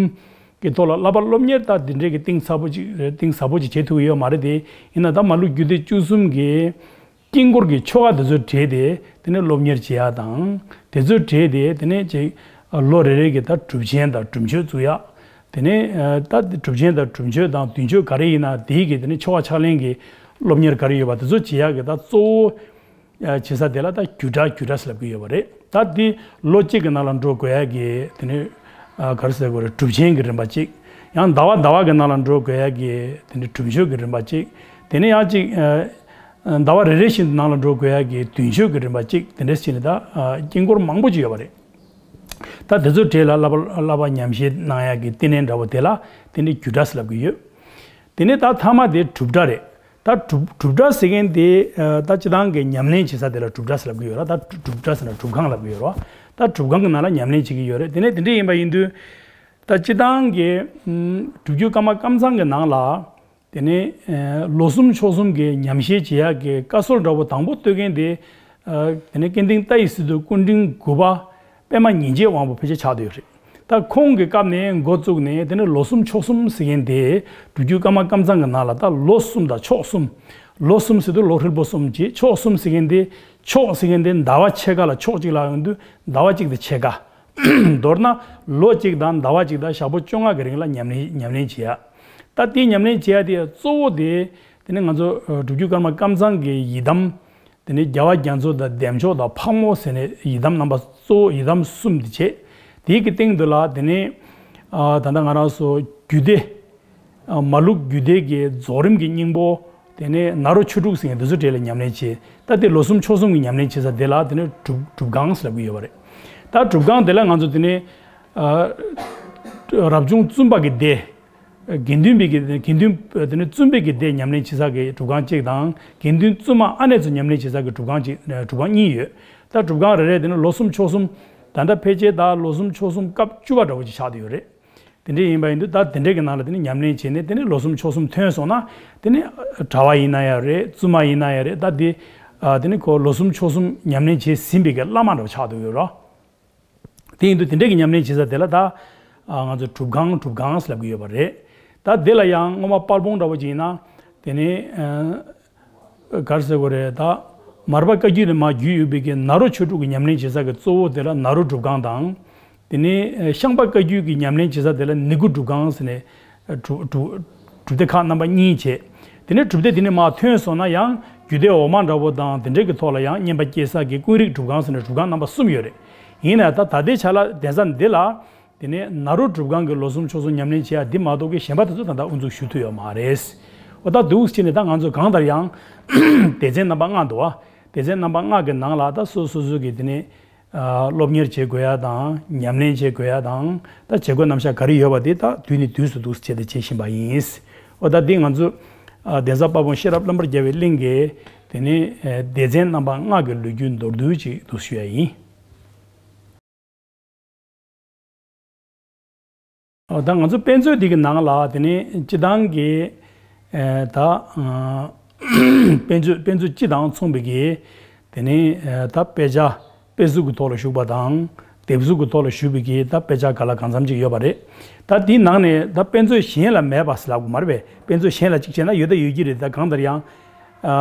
གི་ཐོག་ལ་བསླབ་པ་སློབ་གཉེར་ད་འདི་འདྲའི་གི་གཏིང་ཟབ་པོ་ཅིག་གཏིང་ཟབ་པོ་ཅིག་བྱེད་ཐུབ་ཀྱི་ཡོད་མ་རེད་དེ། ཡིན་ན་ད་མ་ལུགས་རྒྱུད་སྡེ་བཅུ་གསུམ་གི་དཀྱིལ་འཁོར་གྱི་ཆོ་ག་དེ་ཚོའི་གྲས་དེ་དེ་ནས་སློབ་གཉེར་བྱེད་ཡ་དང་། དེ་ཚོའི་གྲས་དེ་དེ་ནས་ཅིག་ལོ་རེ་རེ་གི་ད་སྒྲུབ་ཆེན་དང་སྒྲུབ་མཆོད་བཙུགས་ཡ། དེ་ནས་ད་སྒྲུབ་ཆེན་དང་སྒྲུབ་མཆོད་དང་མདུན་མཆོད་ག་རེ་ཡིན་ན་དེའི་གི་དེ་ནས་ཆོ་ག་ཕྱག་ལེན་གྱི་སློབ་གཉེར་ག་རེ་ཡོད་པ་དེ་ཚོ་བྱེད་ཡ་གི་ད་གཙོ་བོ་བྱེད་ས་དེ་ལ་ད་བརྒྱུད་གྲྭ་བརྒྱུད་གྲྭ་ཟེར་ལབ་ཀྱི་ཡོད་པ་རེད། ད་དེ་ལོ་གཅིག་གི་ནང་ལ་འགྲོ་དགོས་ཡ་གི་དེ་ནས་ག་རེ་ཟེར་དགོས་རེད། སྒྲུབ་ཆེན་གྱི་རིམ་པ་གཅིག་ཡང་ཟླ་བ་ཟླ་བ་གི་ནང་ལ་འགྲོ་དགོས་ཡ་གི་དེ་ནས་སྒྲུབ་མཆོད་ཀྱི་རིམ་པ་གཅིག་དེ་ནས་ཡང་གཅིག་ཟླ་བ་རེ་རེ་བཞིན་དུ་ནང་ལ་འགྲོ་དགོས་ཡ་གི་མདུན་མཆོད་ཀྱི་རིམ་པ་གཅིག་དེ་འདྲ་བྱས་ནས་ད་དཀྱིལ་འཁོར་མང་པོ་ཅིག་ཡོད་པ་རེད། ད་དེ་ཚོའི་གྲས་ལ་བསླབ་པ་བསླབ་པ་ཉམས་བཞེས་གནང་ཡ་གི་བསྟི་གནས་འདྲ་བོ་དེ་ལ་དེ་ནི་བརྒྱུད་གྲྭ་ཟེར་ལབ་ཀྱི་ཡོད། དེ་ནས་ད་མཐའ་མ་དེ་སྒྲུབ་གྲྭ་རེད། ད་སྒྲུབ་སྒྲུབ་གྲྭ་ཟེར་མཁན་དེ་ད་སྤྱི་བཏང་གི་ཉམས་ལེན་བྱེད་ས་དེ་ལ་སྒྲུབ་གྲྭ་ཟེར་ལབ་ཀྱི་ཡོད་ར། ད་སྒྲུབ་གྲྭ་ཟེར་ན་སྒྲུབ་ཁང་ལབ་ཀྱི་ཡོད་ར། ད་སྒྲུབ་ཁང་གི་ནང་ལ་ཉམས་ལེན་བྱེད་ཀྱི་ཡོད་རེད། དེ་ནས་དེ་འདྲ་ཡིན་པ་ཡིན་དུས། ད་སྤྱི་བཏང་གི་སྒྲུབ་བརྒྱུད་ཀརྨ་ཀམ་ཚང་གི་ནང་ལ། དེ་ནས་ལོ་གསུམ་ཕྱོགས་གསུམ་གྱི་ཉམས་བཞེས་བྱེད་ཡག་གི་བཀའ་སྲོལ་འདྲ་བོ་དང་པོ་གཏོད་མཁན་དེ། དེ་ནས་སྐལ་ལྡན་ཏཱའི་སི་ཏུ་སྐུ་ཕྲེང་དགུ་པ་པདྨ་ཉིན་བྱེད་དབང་པོ་ཕལ་ཆེར་ཆགས་བསྡད་ཡོད་རེད། ད་ཁོང་གི་སྐབས་ནས་འགོ་བཙུགས་ནས་དེ་ནས་ལོ་གསུམ་ཕྱོགས་གསུམ་ཟེར་མཁན་དེ་སྒྲུབ་བརྒྱུད་ཀརྨ་ཀམ་ཚང་གི་ནང་ལ་ད་ལོ་གསུམ་དང་ཕྱོགས་གསུམ། ལོ་གསུམ་ཟེར་དུས་ལོ་ཧྲིལ་པོ་གསུམ་བྱས། ཕྱོགས་གསུམ་ཟེར་མཁན་དེ། ཕྱོགས་ཟེར་མཁན་དེ་ཟླ་བ་ཕྱེད་ཀ་ལ་ཕྱོགས་གཅིག་ལ་ཡོང་དུས་ཟླ་བ་གཅིག་དང་ཕྱེད་ཀ། མདོར་ན་ལོ་གཅིག་དང་ཟླ་བ་གཅིག་དང་ཞག་པོ་བཅོ་ལྔ་གི་རིང་ལ་ཉམས་ལེན་ཉམས་ལེན་བྱེད་ཡ། ད་དེའི་ཉམས་ལེན་བྱེད་ཡ་དེ་གཙོ་བོ་དེ། དེ་ནི་ང་ཚོ་སྒྲུབ་བརྒྱུད་ཀརྨ་ཀམ་ཚང་གི་ཡི་དམ། དེ་ནི་རྒྱལ་བ་རྒྱ་མཚོ་དང་བདེ་མཆོག་དང་ཕག་མོ་ཟེར་ནས་ཡི་དམ་རྣམ་པ་གཙོ་བོ་ཡི་དམ་གསུམ་དེ་བྱས། དེའི་གི་སྟེང་དུ་ལ་དེ་ནི། ད་ལྟ་ང་རང་ཚོ་རྒྱུད་སྡེ། མ་ལུག་རྒྱུད་སྡེ་གི་རྫོགས་རིམ་གྱི་སྙིང་པོ། དེ་ནས་ནཱ་རོ་ཆོས་དྲུག་ཟེར་མཁན་དེ་ཚོ་གྲས་ལ་ཉམས་ལེན་བྱས། ད་དེ་ལོ་གསུམ་ཕྱོགས་གསུམ་གྱི་ཉམས་ལེན་བྱེད་ས་དེ་ལ་དེ་ནས་སྒྲུབ་སྒྲུབ་ཁང་ཟེར་ལབ་ཀྱི་ཡོད་པ་རེད། ད་སྒྲུབ་ཁང་དེ་ལ་ང་ཚོ་དེ་ནས་རབ་བྱུང་བཙུན་པ་གི་སྡེ། དགེ་འདུན་པའི་གི་དགེ་འདུན་དེ་ནས་བཙུན་པའི་གི་སྡེ་ཉམས་ལེན་བྱེད་ས་གི་སྒྲུབ་ཁང་གཅིག་དང་། དགེ་འདུན་བཙུན་མ་ཨ་ནེ་ཚོ་ཉམས་ལེན་བྱེད་ས་གི་སྒྲུབ་ཁང་གཅིག་སྒྲུབ་ཁང་གཉིས་ཡོད། ད་སྒྲུབ་ཁང་རེ་རེ་དེ་ནས་ལོ་གསུམ་ཕྱོགས་གསུམ། ད་ལྟ་ཕལ་ཆེར་ད་ལོ་གསུམ་ཕྱོགས་གསུམ་སྐབས་བཅུ་པ་འདྲ་བོ་ཅིག་ཆགས་བསྡད་ཡོད་རེད། དེ་འདྲ་ཡིན་པ་ཡིན་དུས་ད་དེ་འདྲ་གི་ནང་ལ་དེ་ནས་ཉམས་ལེན་བྱས་ནས་དེ་ནས་ལོ་གསུམ་ཕྱོགས་གསུམ་ཐོན་སོང་ན། དེ་ནས་གྲྭ་པ་ཡིན་ན་ཡང་རེད། བཙུན་མ་ཡིན་ན་ཡང་རེད། ད་དེ་དེ་ནས་ཁོ་ལོ་གསུམ་ཕྱོགས་གསུམ་ཉམས་ལེན་བྱས་ཟིན་པའི་གི་བླ་མ་འདྲ་བོ་ཆགས་བསྡད་ཡོད་རེད། དེ་ཡིན་དུས་དེ་འདྲ་གི་ཉམས་ལེན་བྱེད་ས་དེ་ལ་ད་ང་ཚོ་སྒྲུབ་ཁང་སྒྲུབ་ཁང་ཟེར་ལབ་ཀྱི་ཡོད་པ་རེད། ད་དེ་ལ་ཡང་སྔོན་མ་དཔལ་སྤུངས་འདྲ་བོ་ཅིག་ཡིན་ན། དེ་ནས། ག་རེ་ཟེར་དགོས་རེད། ད་མར་པ་བཀའ་བརྒྱུད་ནས་མར་བརྒྱུད་ཡོད་པའི་གི་ནཱ་རོ་ཆོས་དྲུག་གི་ཉམས་ལེན་བྱེད་ས་གི་གཙོ་བོ་དེ་ལ་ནཱ་རོ་སྒྲུབ་ཁང་དང་། དེ་ནས་ཤངས་པ་བཀའ་བརྒྱུད་ཀྱི་ཉམས་ལེན་བྱེད་ས་དེ་ལ་ནི་གུ་སྒྲུབ་ཁང་ཟེར་ནས་སྒྲུབ་སྒྲུབ་ སྒྲུབ་སྡེ་ཁག་རྣམ་པ་གཉིས་བྱས། དེ་ནས་སྒྲུབ་སྡེ་དེ་ནས་མར་ཐོན་སོང་ན་ཡང་རྒྱུད་སྡེ་འོག་མ་འདྲ་བོ་དང་དེ་འདྲའི་གི་ཐོག་ལ་ཡང་བསྙེན་པ་སྐྱེལ་ས་གི་ཀུན་རིག་སྒྲུབ་ཁང་ཟེར་ནས་སྒྲུབ་ཁང་རྣམ་པ་གསུམ་ཡོད་རེད། ཡིན་ན་ད་ད་ལྟའི་ཆ་ལ་གདན་ས་འདི་ལ། དེ་ནས་ནཱ་རོ་སྒྲུབ་ཁང་གི་ལོ་གསུམ་ཕྱོགས་གསུམ་ཉམས་ལེན་བྱེད་ཡ་འདི་མ་གཏོགས་ཀྱི་གཞན་པ་དེ་ཚོ་ད་ལྟ་དབུ་འཛུགས་ཞུ་ཐུབ་ཡོད་མ་རེད། འོ་ད་འདུག་སེ་བྱས་ནས་ད་ང་ཚོ་གང་ལྟར་ཡང་སྡེ་ཚན་རྣམ་པ་ལྔ་འདུག་བ། སྡེ་ཚན་རྣམ་པ་ལྔ་གི་ནང་ལ་ད་སོ་སོ་སོ་གི་དེ་ནས་ཨ་སློབ་གཉེར་བྱེད་དགོས་ཡ་དང་ཉམས་ལེན་བྱེད་དགོས་ཡ་དང་ད་བྱེད་སྒོ་རྣམ་གཞག་ག་རེ་ཡོད་པ་དེ་ད་དུས་ནས་དུས་སུ་འདུག་སེ་བྱས་ཏེ་བྱེད་བཞིན་པ་ཡིན། འོ་ད་འདི་ང་ཚོ་ཨ་གདན་ས་དཔལ་སྤུངས་ཤེས་རབ་བླ་མར་རྒྱལ་བའི་གླིང་གི་དེ་ནས་ཨ་སྡེ་ཚན་རྣམ་པ་ལྔ་གི་ལོ་རྒྱུས་མདོར་བསྡུས་ཅིག་འདུག་ཞུ་ཡ་ཡིན། ཨ་ད་ང་ཚོ་དཔེ་མཛོད་འདི་གི་ནང་ལ་དེ་ནས་སྤྱི་བཏང་གི་ཨ་ད་ཨ་དཔེ་མཛོད་དཔེ་མཛོད་སྤྱི་དང་མཚུངས་པའི་གི་དེ་ནས་ཨ་ད་དཔེ་ཆ་དཔེ་གཟུགས་ཀྱི་ཐོག་ལ་བཞུགས་པ་དང་དེབ་གཟུགས་ཀྱི་ཐོག་ལ་བཞུགས་པའི་གི་ད་དཔེ་ཆ་ག་ལ་གང་འཚམ་ཅིག་ཡོད་པ་རེད། ད་དེའི་ནང་ནས་ད་དཔེ་མཛོད་གཞན་ལ་མེད་པ་ཟེར་ལབ་དགོས་མ་རེད་པས། དཔེ་མཛོད་གཞན་ལ་ཅིག་བྱས་ན་ཡོད་ད་ཡོད་ཀྱི་རེད། ད་གང་ལྟར་ཡང་ཨ་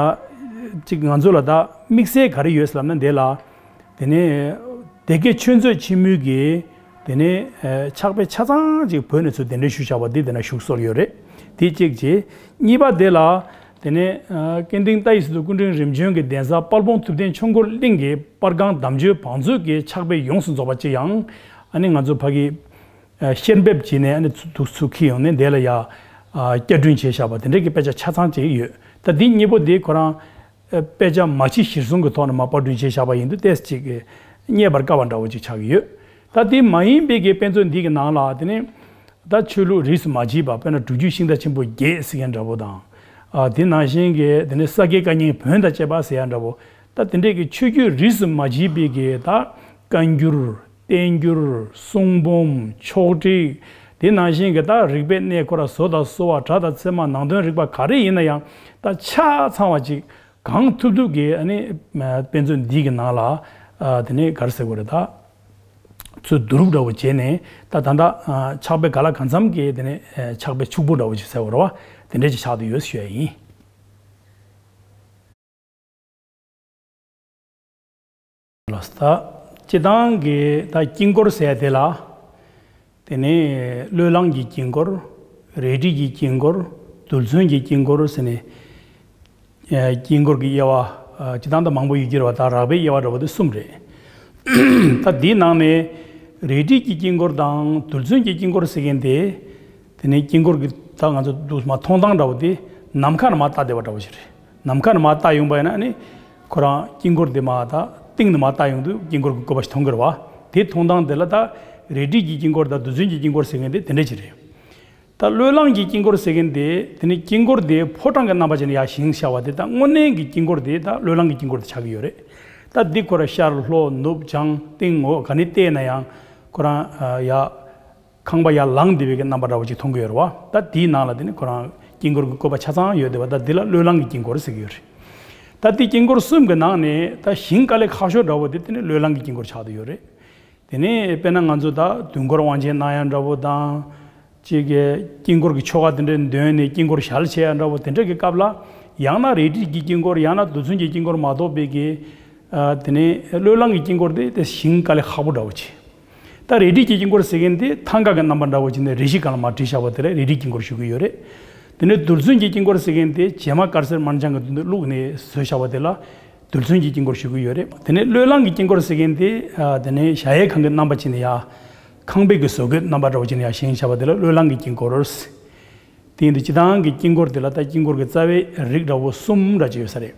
ཅིག་ང་ཚོ་ལ་ད་དམིགས་བསལ་ག་རེ་ཡོད་ཟེར་ལབ་ན་འདི་ལ། དེ་ནས་སྡེ་དགེ་ཆོས་མཛོད་ཆེན་མོའི་གི་དེ་ནས་ཨ་ཕྱག་དཔེ་ཆ་ཚང་ཅིག་བོད་ནས་ཚུར་གདན་འདྲེན་ཞུས་བཞག་པ་འདི་དེ་ན་བཞུགས་སྲོལ་ཡོད་རེད། དེ་གཅིག་བྱས། གཉིས་པ་དེ་ལ་དེ་ནས་ཨ་ཀུན་མཁྱེན་ཏཱའི་སི་ཏུ་སྐུ་ཕྲེང་རིམ་བྱོན་གྱི་གདན་ས་དཔལ་སྤུངས་ཐུབ་བསྟན་ཆོས་འཁོར་གླིང་གི་པར་ཁང་བདམས་ཅོལ་བང་མཛོད་ཀྱི་ཕྱག་དཔེ་ཡོངས་སུ་རྫོགས་པ་ཅིག་ཡང་ཨ་ནི་ང་ཚོ་ཕ་གི་ཨ་བཤེར་འབེབས་བྱས་ནས་ཨ་ནི་ཚུར་དུ་ཚུར་འཁྱེར་ཡོང་ནས་དེ་ལ་ཡ་ཨ་བསྐྱར་སྐྲུན་བྱས་བཞག་པ་དེ་འདྲ་གི་དཔེ་ཆ་ཆ་ཚང་ཅིག་ཡོད། ད་འདི་གཉིས་པོ་དེ་ཁོ་རང་ཨ་དཔེ་ཆ་མ་ཕྱི་གཞིར་བཟུང་གི་ཐོག་ནས་མར་པར་སྐྲུན་བྱས་བཞག་པ་ཡིན་དུས་ཏོག་ཙམ་ཅིག་རྙེད་པར་དཀའ་བ་འདྲ་བོ་ཅིག་ཆགས་ཀྱི་ཡོད། ད་དེ་མ་ཡིན་པའི་གི་དཔེ་མཛོད་འདི་གི་ནང་ལ་དེ་ནི་ད་ཆོས་ལུགས་རིས་སུ་མ་ཆད་པ་དཔེར་ན་སྒྲུབ་བརྒྱུད་ཤིང་རྟ་ཆེན་པོ་བརྒྱད་ཟེར་མཁན་འདྲ་བོ་དང་། ཨ་དེ་ནང་བཞིན་གྱི་དེ་ནི་ས་དགེ་བཀའ་རྙིང་བོན་དང་བཅས་པ་ཟེར་ཡ་འདྲ་བོ། ད་དེ་འདྲས་ཀྱི་ཆོས་བརྒྱུད་རིས་སུ་མ་ཆད་པའི་གི་ད་བཀའ་འགྱུར། བསྟན་འགྱུར། གསུང་འབུམ། ཆོག་ཁྲིགས། དེ་ནང་བཞིན་གྱི་ད་རིག་པའི་གནས་ཁོ་ར་བཟོ་དང་གསོ་བ་སྒྲ་དང་ཚད་མ་ནང་དོན་རིག་པ་ག་རེ་ཡིན་ན་ཡང་ད་ཆ་ཚང་བ་ཅིག་གང་ཐུབ་ཐུབ་ཀྱིས་ཨ་ནི་དཔེ་མཛོད་འདི་གི་ནང་ལ་ཨ་དེ་ནས་ག་རེ་ཟེར་དགོས་རེད། ད་ཚུར་བསྡུ་རུབ་འདྲ་བོ་བྱས་ནས་ད་ད་ལྟ་ཨ་ཕྱག་དཔེ་ག་ལ་གང་འཚམ་གྱི་དེ་ནས་ཨ་ཕྱག་དཔེ་ཕྱུག་པོ་འདྲ་བོ་ཅིག་ཟེར་དགོས་རེད་བ། དེ་འདྲས་ཅིག་ཆགས་བསྡད་ཡོད་ཞུ་ཡ་ཡིན། ལགས་སོ། ད་སྤྱི་བཏང་གི་ད་དཀྱིལ་འཁོར་ཟེར་ཡ་དེ་ལ། དེ་ནས་བློས་བསླངས་ཀྱི་དཀྱིལ་འཁོར། རས་བྲིས་ཀྱི་དཀྱིལ་འཁོར། རྡུལ་ཚོན་གྱི་དཀྱིལ་འཁོར་ཟེར་ནས། ཨ་དཀྱིལ་འཁོར་གྱི་དབྱེ་བ་ཨ་སྤྱི་བཏང་ད་མང་པོ་ཡོད་ཀྱི་རེད་བ། ད་རགས་པའི་དབྱེ་བ་འདྲ་བོ་དེ་གསུམ་རེད། ད་འདིའི་ནང་ནས་རས་བྲིས་ཀྱི་དཀྱིལ་འཁོར་དང་རྡུལ་ཚོན་གྱི་དཀྱིལ་འཁོར་ཟེར་མཁན་དེ། དེ་ནས་དཀྱིལ་འཁོར་གྱི་ད་ང་ཚོ་འདུག་མ་མཐོང་སྟངས་འདྲ་བོ་དེ་ནམ་མཁའ་ནས་མར་བལྟ་བསྡད་པ་འདྲ་བོ་ཞིག་རེད། ནམ་མཁའ་ནས་མར་བལྟ་ཡོང་པ་ཡིན་ན་ནི་ཁོ་རང་དཀྱིལ་འཁོར་དེ་མར་ད་སྟེང་ནས་མར་བལྟ་ཡོང་དུས་དཀྱིལ་འཁོར་གྱི་བཀོད་པ་ཞིག་མཐོང་གི་རེད་བ། དེ་མཐོང་སྟངས་དེ་ལ་ད་རས་བྲིས་ཀྱི་དཀྱིལ་འཁོར་དང་རྡུལ་ཚོན་གྱི་དཀྱིལ་འཁོར་ཟེར་མཁན་དེ་དེ་འདྲ་ཅིག་རེད། ད་བློས་བསླངས་ཀྱི་དཀྱིལ་འཁོར་ཟེར་མཁན་དེ་དེ་ནི་དཀྱིལ་འཁོར་དེ་ཕོ་བྲང་གི་རྣམ་པ་ཅན་ཡར་བཞེངས་བཞག་པ་དེ་ད་དངོས་གནས་ཀྱི་དཀྱིལ་འཁོར་དེ་ད་བློས་བསླངས་ཀྱི་དཀྱིལ་འཁོར་དེ་ཆགས་ཀྱི་ཡོད་རེད། ད་འདི་ཁོ་ར་ཤར་ལྷོ་ནུབ་བྱང་སྟེང་འོག་ག་ནས་བལྟས་ན་ཡང་ཁོ་རང་ཡ་ཁང་པ་ཡར་ལངས་བསྡད་པའི་གི་རྣམ་པ་འདྲ་བོ་ཅིག་མཐོང་གི་ཡོད་རེད་བ། ད་དེའི་ནང་ལ་དེ་ནི་ཁོ་རང་དཀྱིལ་འཁོར་གྱི་བཀོད་པ་ཆ་ཚང་ཡོད་བསྡད་པ། ད་འདི་ལ་བློས་བསླངས་ཀྱི་དཀྱིལ་འཁོར་ཟེར་གྱི་ཡོད་རེད། ད་དེ་དཀྱིལ་འཁོར་གསུམ་གྱི་ནང་ནས་ད་ཞིང་དཀའ་ལས་ཁག་ཤོས་འདྲ་བོ་དེ་དེ་ནི་བློས་བསླངས་ཀྱི་དཀྱིལ་འཁོར་ཆགས་བསྡད་ཡོད་རེད། དེ་ནས་དཔེར་ན་ང་ཚོ་ད་དུས་འཁོར་དབང་ཆེན་གནང་ཡ་འདྲ་བོ་དང་། གཅིག་གི་དཀྱིལ་འཁོར་གྱི་ཆོ་ག་དེ་འདྲའི་འདོན་ནས་དཀྱིལ་འཁོར་ཞལ་ཕྱེ་ཡ་འདྲ་བོ་དེ་འདྲ་གི་སྐབས་ལ། ཡང་ན་རས་བྲིས་ཀྱི་དཀྱིལ་འཁོར་ཡང་ན་རྡུལ་ཚོན་གྱི་དཀྱིལ་འཁོར་མ་གཏོགས་པའི་གི། ཨ་དེ་ནས་བློས་བསླངས་ཀྱི་དཀྱིལ་འཁོར་དེ་དེ་ཞིང་དཀའ་ལས་ཁག་པོ་འདྲ་བོ་ཅིག་ད་རས་བྲིས་ཀྱི་དཀྱིལ་འཁོར་ཟེར་མཁན་དེ་ཐང་ག་གི་རྣམ་པ་འདྲ་བོ་ཅིག་ནས་རས་གཞི་སྒང་ལ་མར་བྲིས་བཞག་པ་དེ་ལ་རས་བྲིས་དཀྱིལ་འཁོར་ཞུ་གི་ཡོད་རེད། དེ་ནས་རྡུལ་ཚོན་གྱི་དཀྱིལ་འཁོར་ཟེར་མཁན་དེ་བྱེ་མ་དཀར་སེར་དམར་ལྗང་གི་དོན་དུ་བླུགས་ནས་བཟོས་བཞག་པ་དེ་ལ་རྡུལ་ཚོན་གྱི་དཀྱིལ་འཁོར་ཞུ་གི་ཡོད་རེད། དེ་ནས་བློས་བསླངས་ཀྱི་དཀྱིལ་འཁོར་ཟེར་མཁན་དེ་ཨ་དེ་ནས་གཞལ་ཡས་ཁང་གི་རྣམ་པ་ཅན་ཡ། ཁང་པའི་གི་བཟོ་བཀོད་རྣམ་པ་འདྲ་བོ་ཅན་ཡ་བཞེངས་བཞག་པ་དེ་ལ་བློས་བསླངས་ཀྱི་དཀྱིལ་འཁོར། དེ་ཡིན་དུས་སྤྱི་བཏང་གི་དཀྱིལ་འཁོར་དེ་ལ་ད་དཀྱིལ་འཁོར་གྱི་རྩ་བའི་རིགས་འདྲ་བོ་གསུམ་འདྲ་ཅིག་ཡོད་ས་རེད།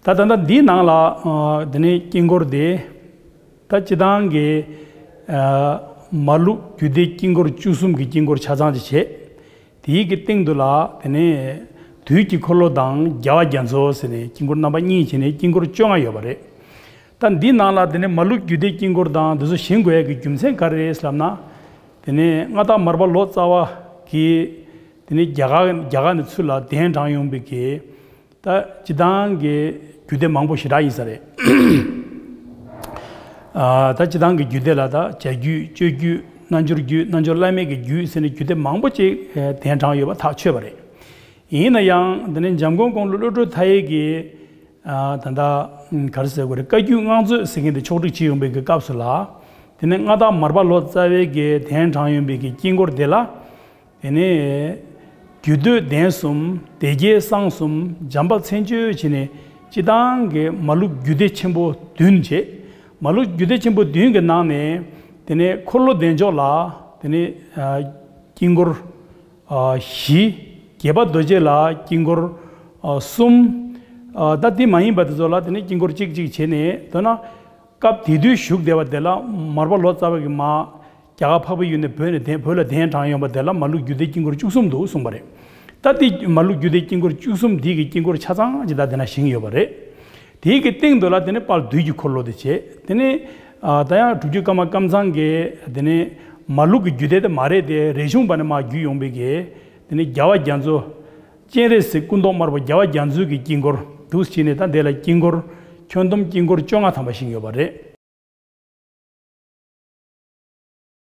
ད་ད་ལྟ་འདིའི་ནང་ལ་ཨ་དེ་ནས་དཀྱིལ་འཁོར་དེ་ད་སྤྱི་བཏང་གི་ཨ་མ་ལུག་རྒྱུད་སྡེ་དཀྱིལ་འཁོར་བཅུ་གསུམ་གྱི་དཀྱིལ་འཁོར་ཆ་ཚང་ཅིག་བྱས། དེའི་གི་སྟེང་དུ་ལ་དེ་ནས་དུས་ཀྱི་འཁོར་ལོ་དང་རྒྱལ་བ་རྒྱ་མཚོ་ཟེར་ནས་དཀྱིལ་འཁོར་རྣམ་པ་གཉིས་བྱས་ནས་དཀྱིལ་འཁོར་བཅོ་ལྔ་ཡོད་པ་རེད། ད་འདི་ནང་ལ་དེ་ནས་མ་ལུག་རྒྱུད་སྡེ་དཀྱིལ་འཁོར་དང་འདི་ཚོ་བཞེངས་དགོས་ཡ་གི་རྒྱུ་མཚན་ག་རེ་རེད་ལབ་ན། དེ་ནས་མངའ་བདག་མར་པ་ལོ་ཙཱ་བ་གིས་དེ་ནས་རྒྱ་གར་རྒྱ་གར་ནས་ཚུར་ལ་གདན་དྲངས་ཡོང་བའི་གི་ད་སྤྱི་བཏང་གི་རྒྱུད་སྡེ་མང་པོ་ཞེ་དྲག་ཡིན་ས་རེད། ཨ་ད་སྤྱི་བཏང་གི་རྒྱུད་སྡེ་ལ་ད་བྱ་རྒྱུད་སྤྱོད་རྒྱུད་རྣལ་འབྱོར་རྒྱུད་རྣལ་འབྱོར་བླ་མེད་ཀྱི་རྒྱུད་ཟེར་ནས་རྒྱུད་སྡེ་མང་པོ་ཅིག་གདན་དྲངས་ཡོད་པ་ཐག་ཆོད་པ་རེད། ཡིན་ན་ཡང་དེ་ནས་འཇམ་མགོན་དགུང་ལོ་བློ་གྲོས་མཐའ་ཡས་ཀྱིས་ཨ་ད་ལྟ་ག་རེ་ཟེར་དགོས་རེད། བཀའ་བརྒྱུད་དབང་མཛོད་ཟེར་མཁན་དེ་ཕྱོགས་སྒྲིག་བྱེད་ཡོང་པའི་གི་སྐབས་སུ་ལ། དེ་ནས་མངའ་བདག་མར་པ་ལོ་ཙཱ་བའི་གི་གདན་དྲངས་ཡོང་པའི་གི་དཀྱིལ་འཁོར་དེ་ལ། དེ་ནས་ རྒྱུད་སྟོད་གདན་གསུམ། སྡེ་བརྒྱད་གསང་གསུམ། བྱམས་པ་མཚན་བརྗོད་བྱས་ནས་སྤྱི་བཏང་གི་མ་ལུགས་རྒྱུད་སྡེ་ཆེན་པོ་བདུན་བྱས། མ་ལུགས་རྒྱུད་སྡེ་ཆེན་པོ་བདུན་གྱི་ནང་ནས་དེ་ནས་འཁོར་ལོ་བདེ་མཆོག་ལ་དེ་ནས་ཨ་དཀྱིལ་འཁོར་ཨ་བཞི། དགྱེས་པ་རྡོ་རྗེ་ལ་དཀྱིལ་འཁོར་ཨ་གསུམ། ཨ་ད་དེ་མ་ཡིན་པ་དེ་ཚོ་ལ་དེ་ནས་དཀྱིལ་འཁོར་གཅིག་གཅིག་བྱས་ནས། མདོར་ན་སྐབས་དེ་དུས་བཞུགས་བསྡད་པ་དེ་ལ་མར་པ་ལོ་ཙཱ་བ་གིས་མར་རྒྱ་གར་འཕགས་པའི་ཡུལ་ནས་བོད་ནས་གདན་བོད་ལ་གདན་དྲངས་ཡོང་བ་དེ་ལ་མ་ལུགས་རྒྱུད་སྡེ་དཀྱིལ་འཁོར་བཅུ་གསུམ་འདུག་གསུངས་པ་རེད། ད་དེ་མ་ལུགས་རྒྱུད་སྡེ་དཀྱིལ་འཁོར་བཅུ་གསུམ་འདི་གི་དཀྱིལ་འཁོར་ཆ་ཚང་ཅིག་ད་དེ་ན་བཞེངས་ཡོད་པ་རེད། དེའི་གི་སྟེང་དུ་ལ་དེ་ནས་དཔལ་བདུད་ཀྱི་འཁོར་ལོ་དེ་བྱས། དེ་ནས་ཨ་ད་ཡང་སྒྲུབ་བརྒྱུད་ཀརྨ་ཀམ་ཚང་གིས་དེ་ནས་མ་ལུགས་ཀྱི་རྒྱུད་སྡེ་དེ་མ་རེད་དེ། རས་ཆུང་པ་ནས་མར་བརྒྱུད་ཡོང་བའི་གི་དེ་ནས་རྒྱལ་བ་རྒྱ་མཚོ། སྤྱན་རས་གཟིགས་སྐུ་མདོག་དམར་པོ་རྒྱལ་བ་རྒྱ་མཚོའི་གི་དཀྱིལ་འཁོར་འདུག་བྱས་ནས། ད་དེ་ལ་དཀྱིལ་འཁོར་ཁྱོན་བསྡོམས་དཀྱིལ་འཁོར་བཅོ་ལྔ་ཐམ་པ་བཞེངས་ཡོད་པ་རེད།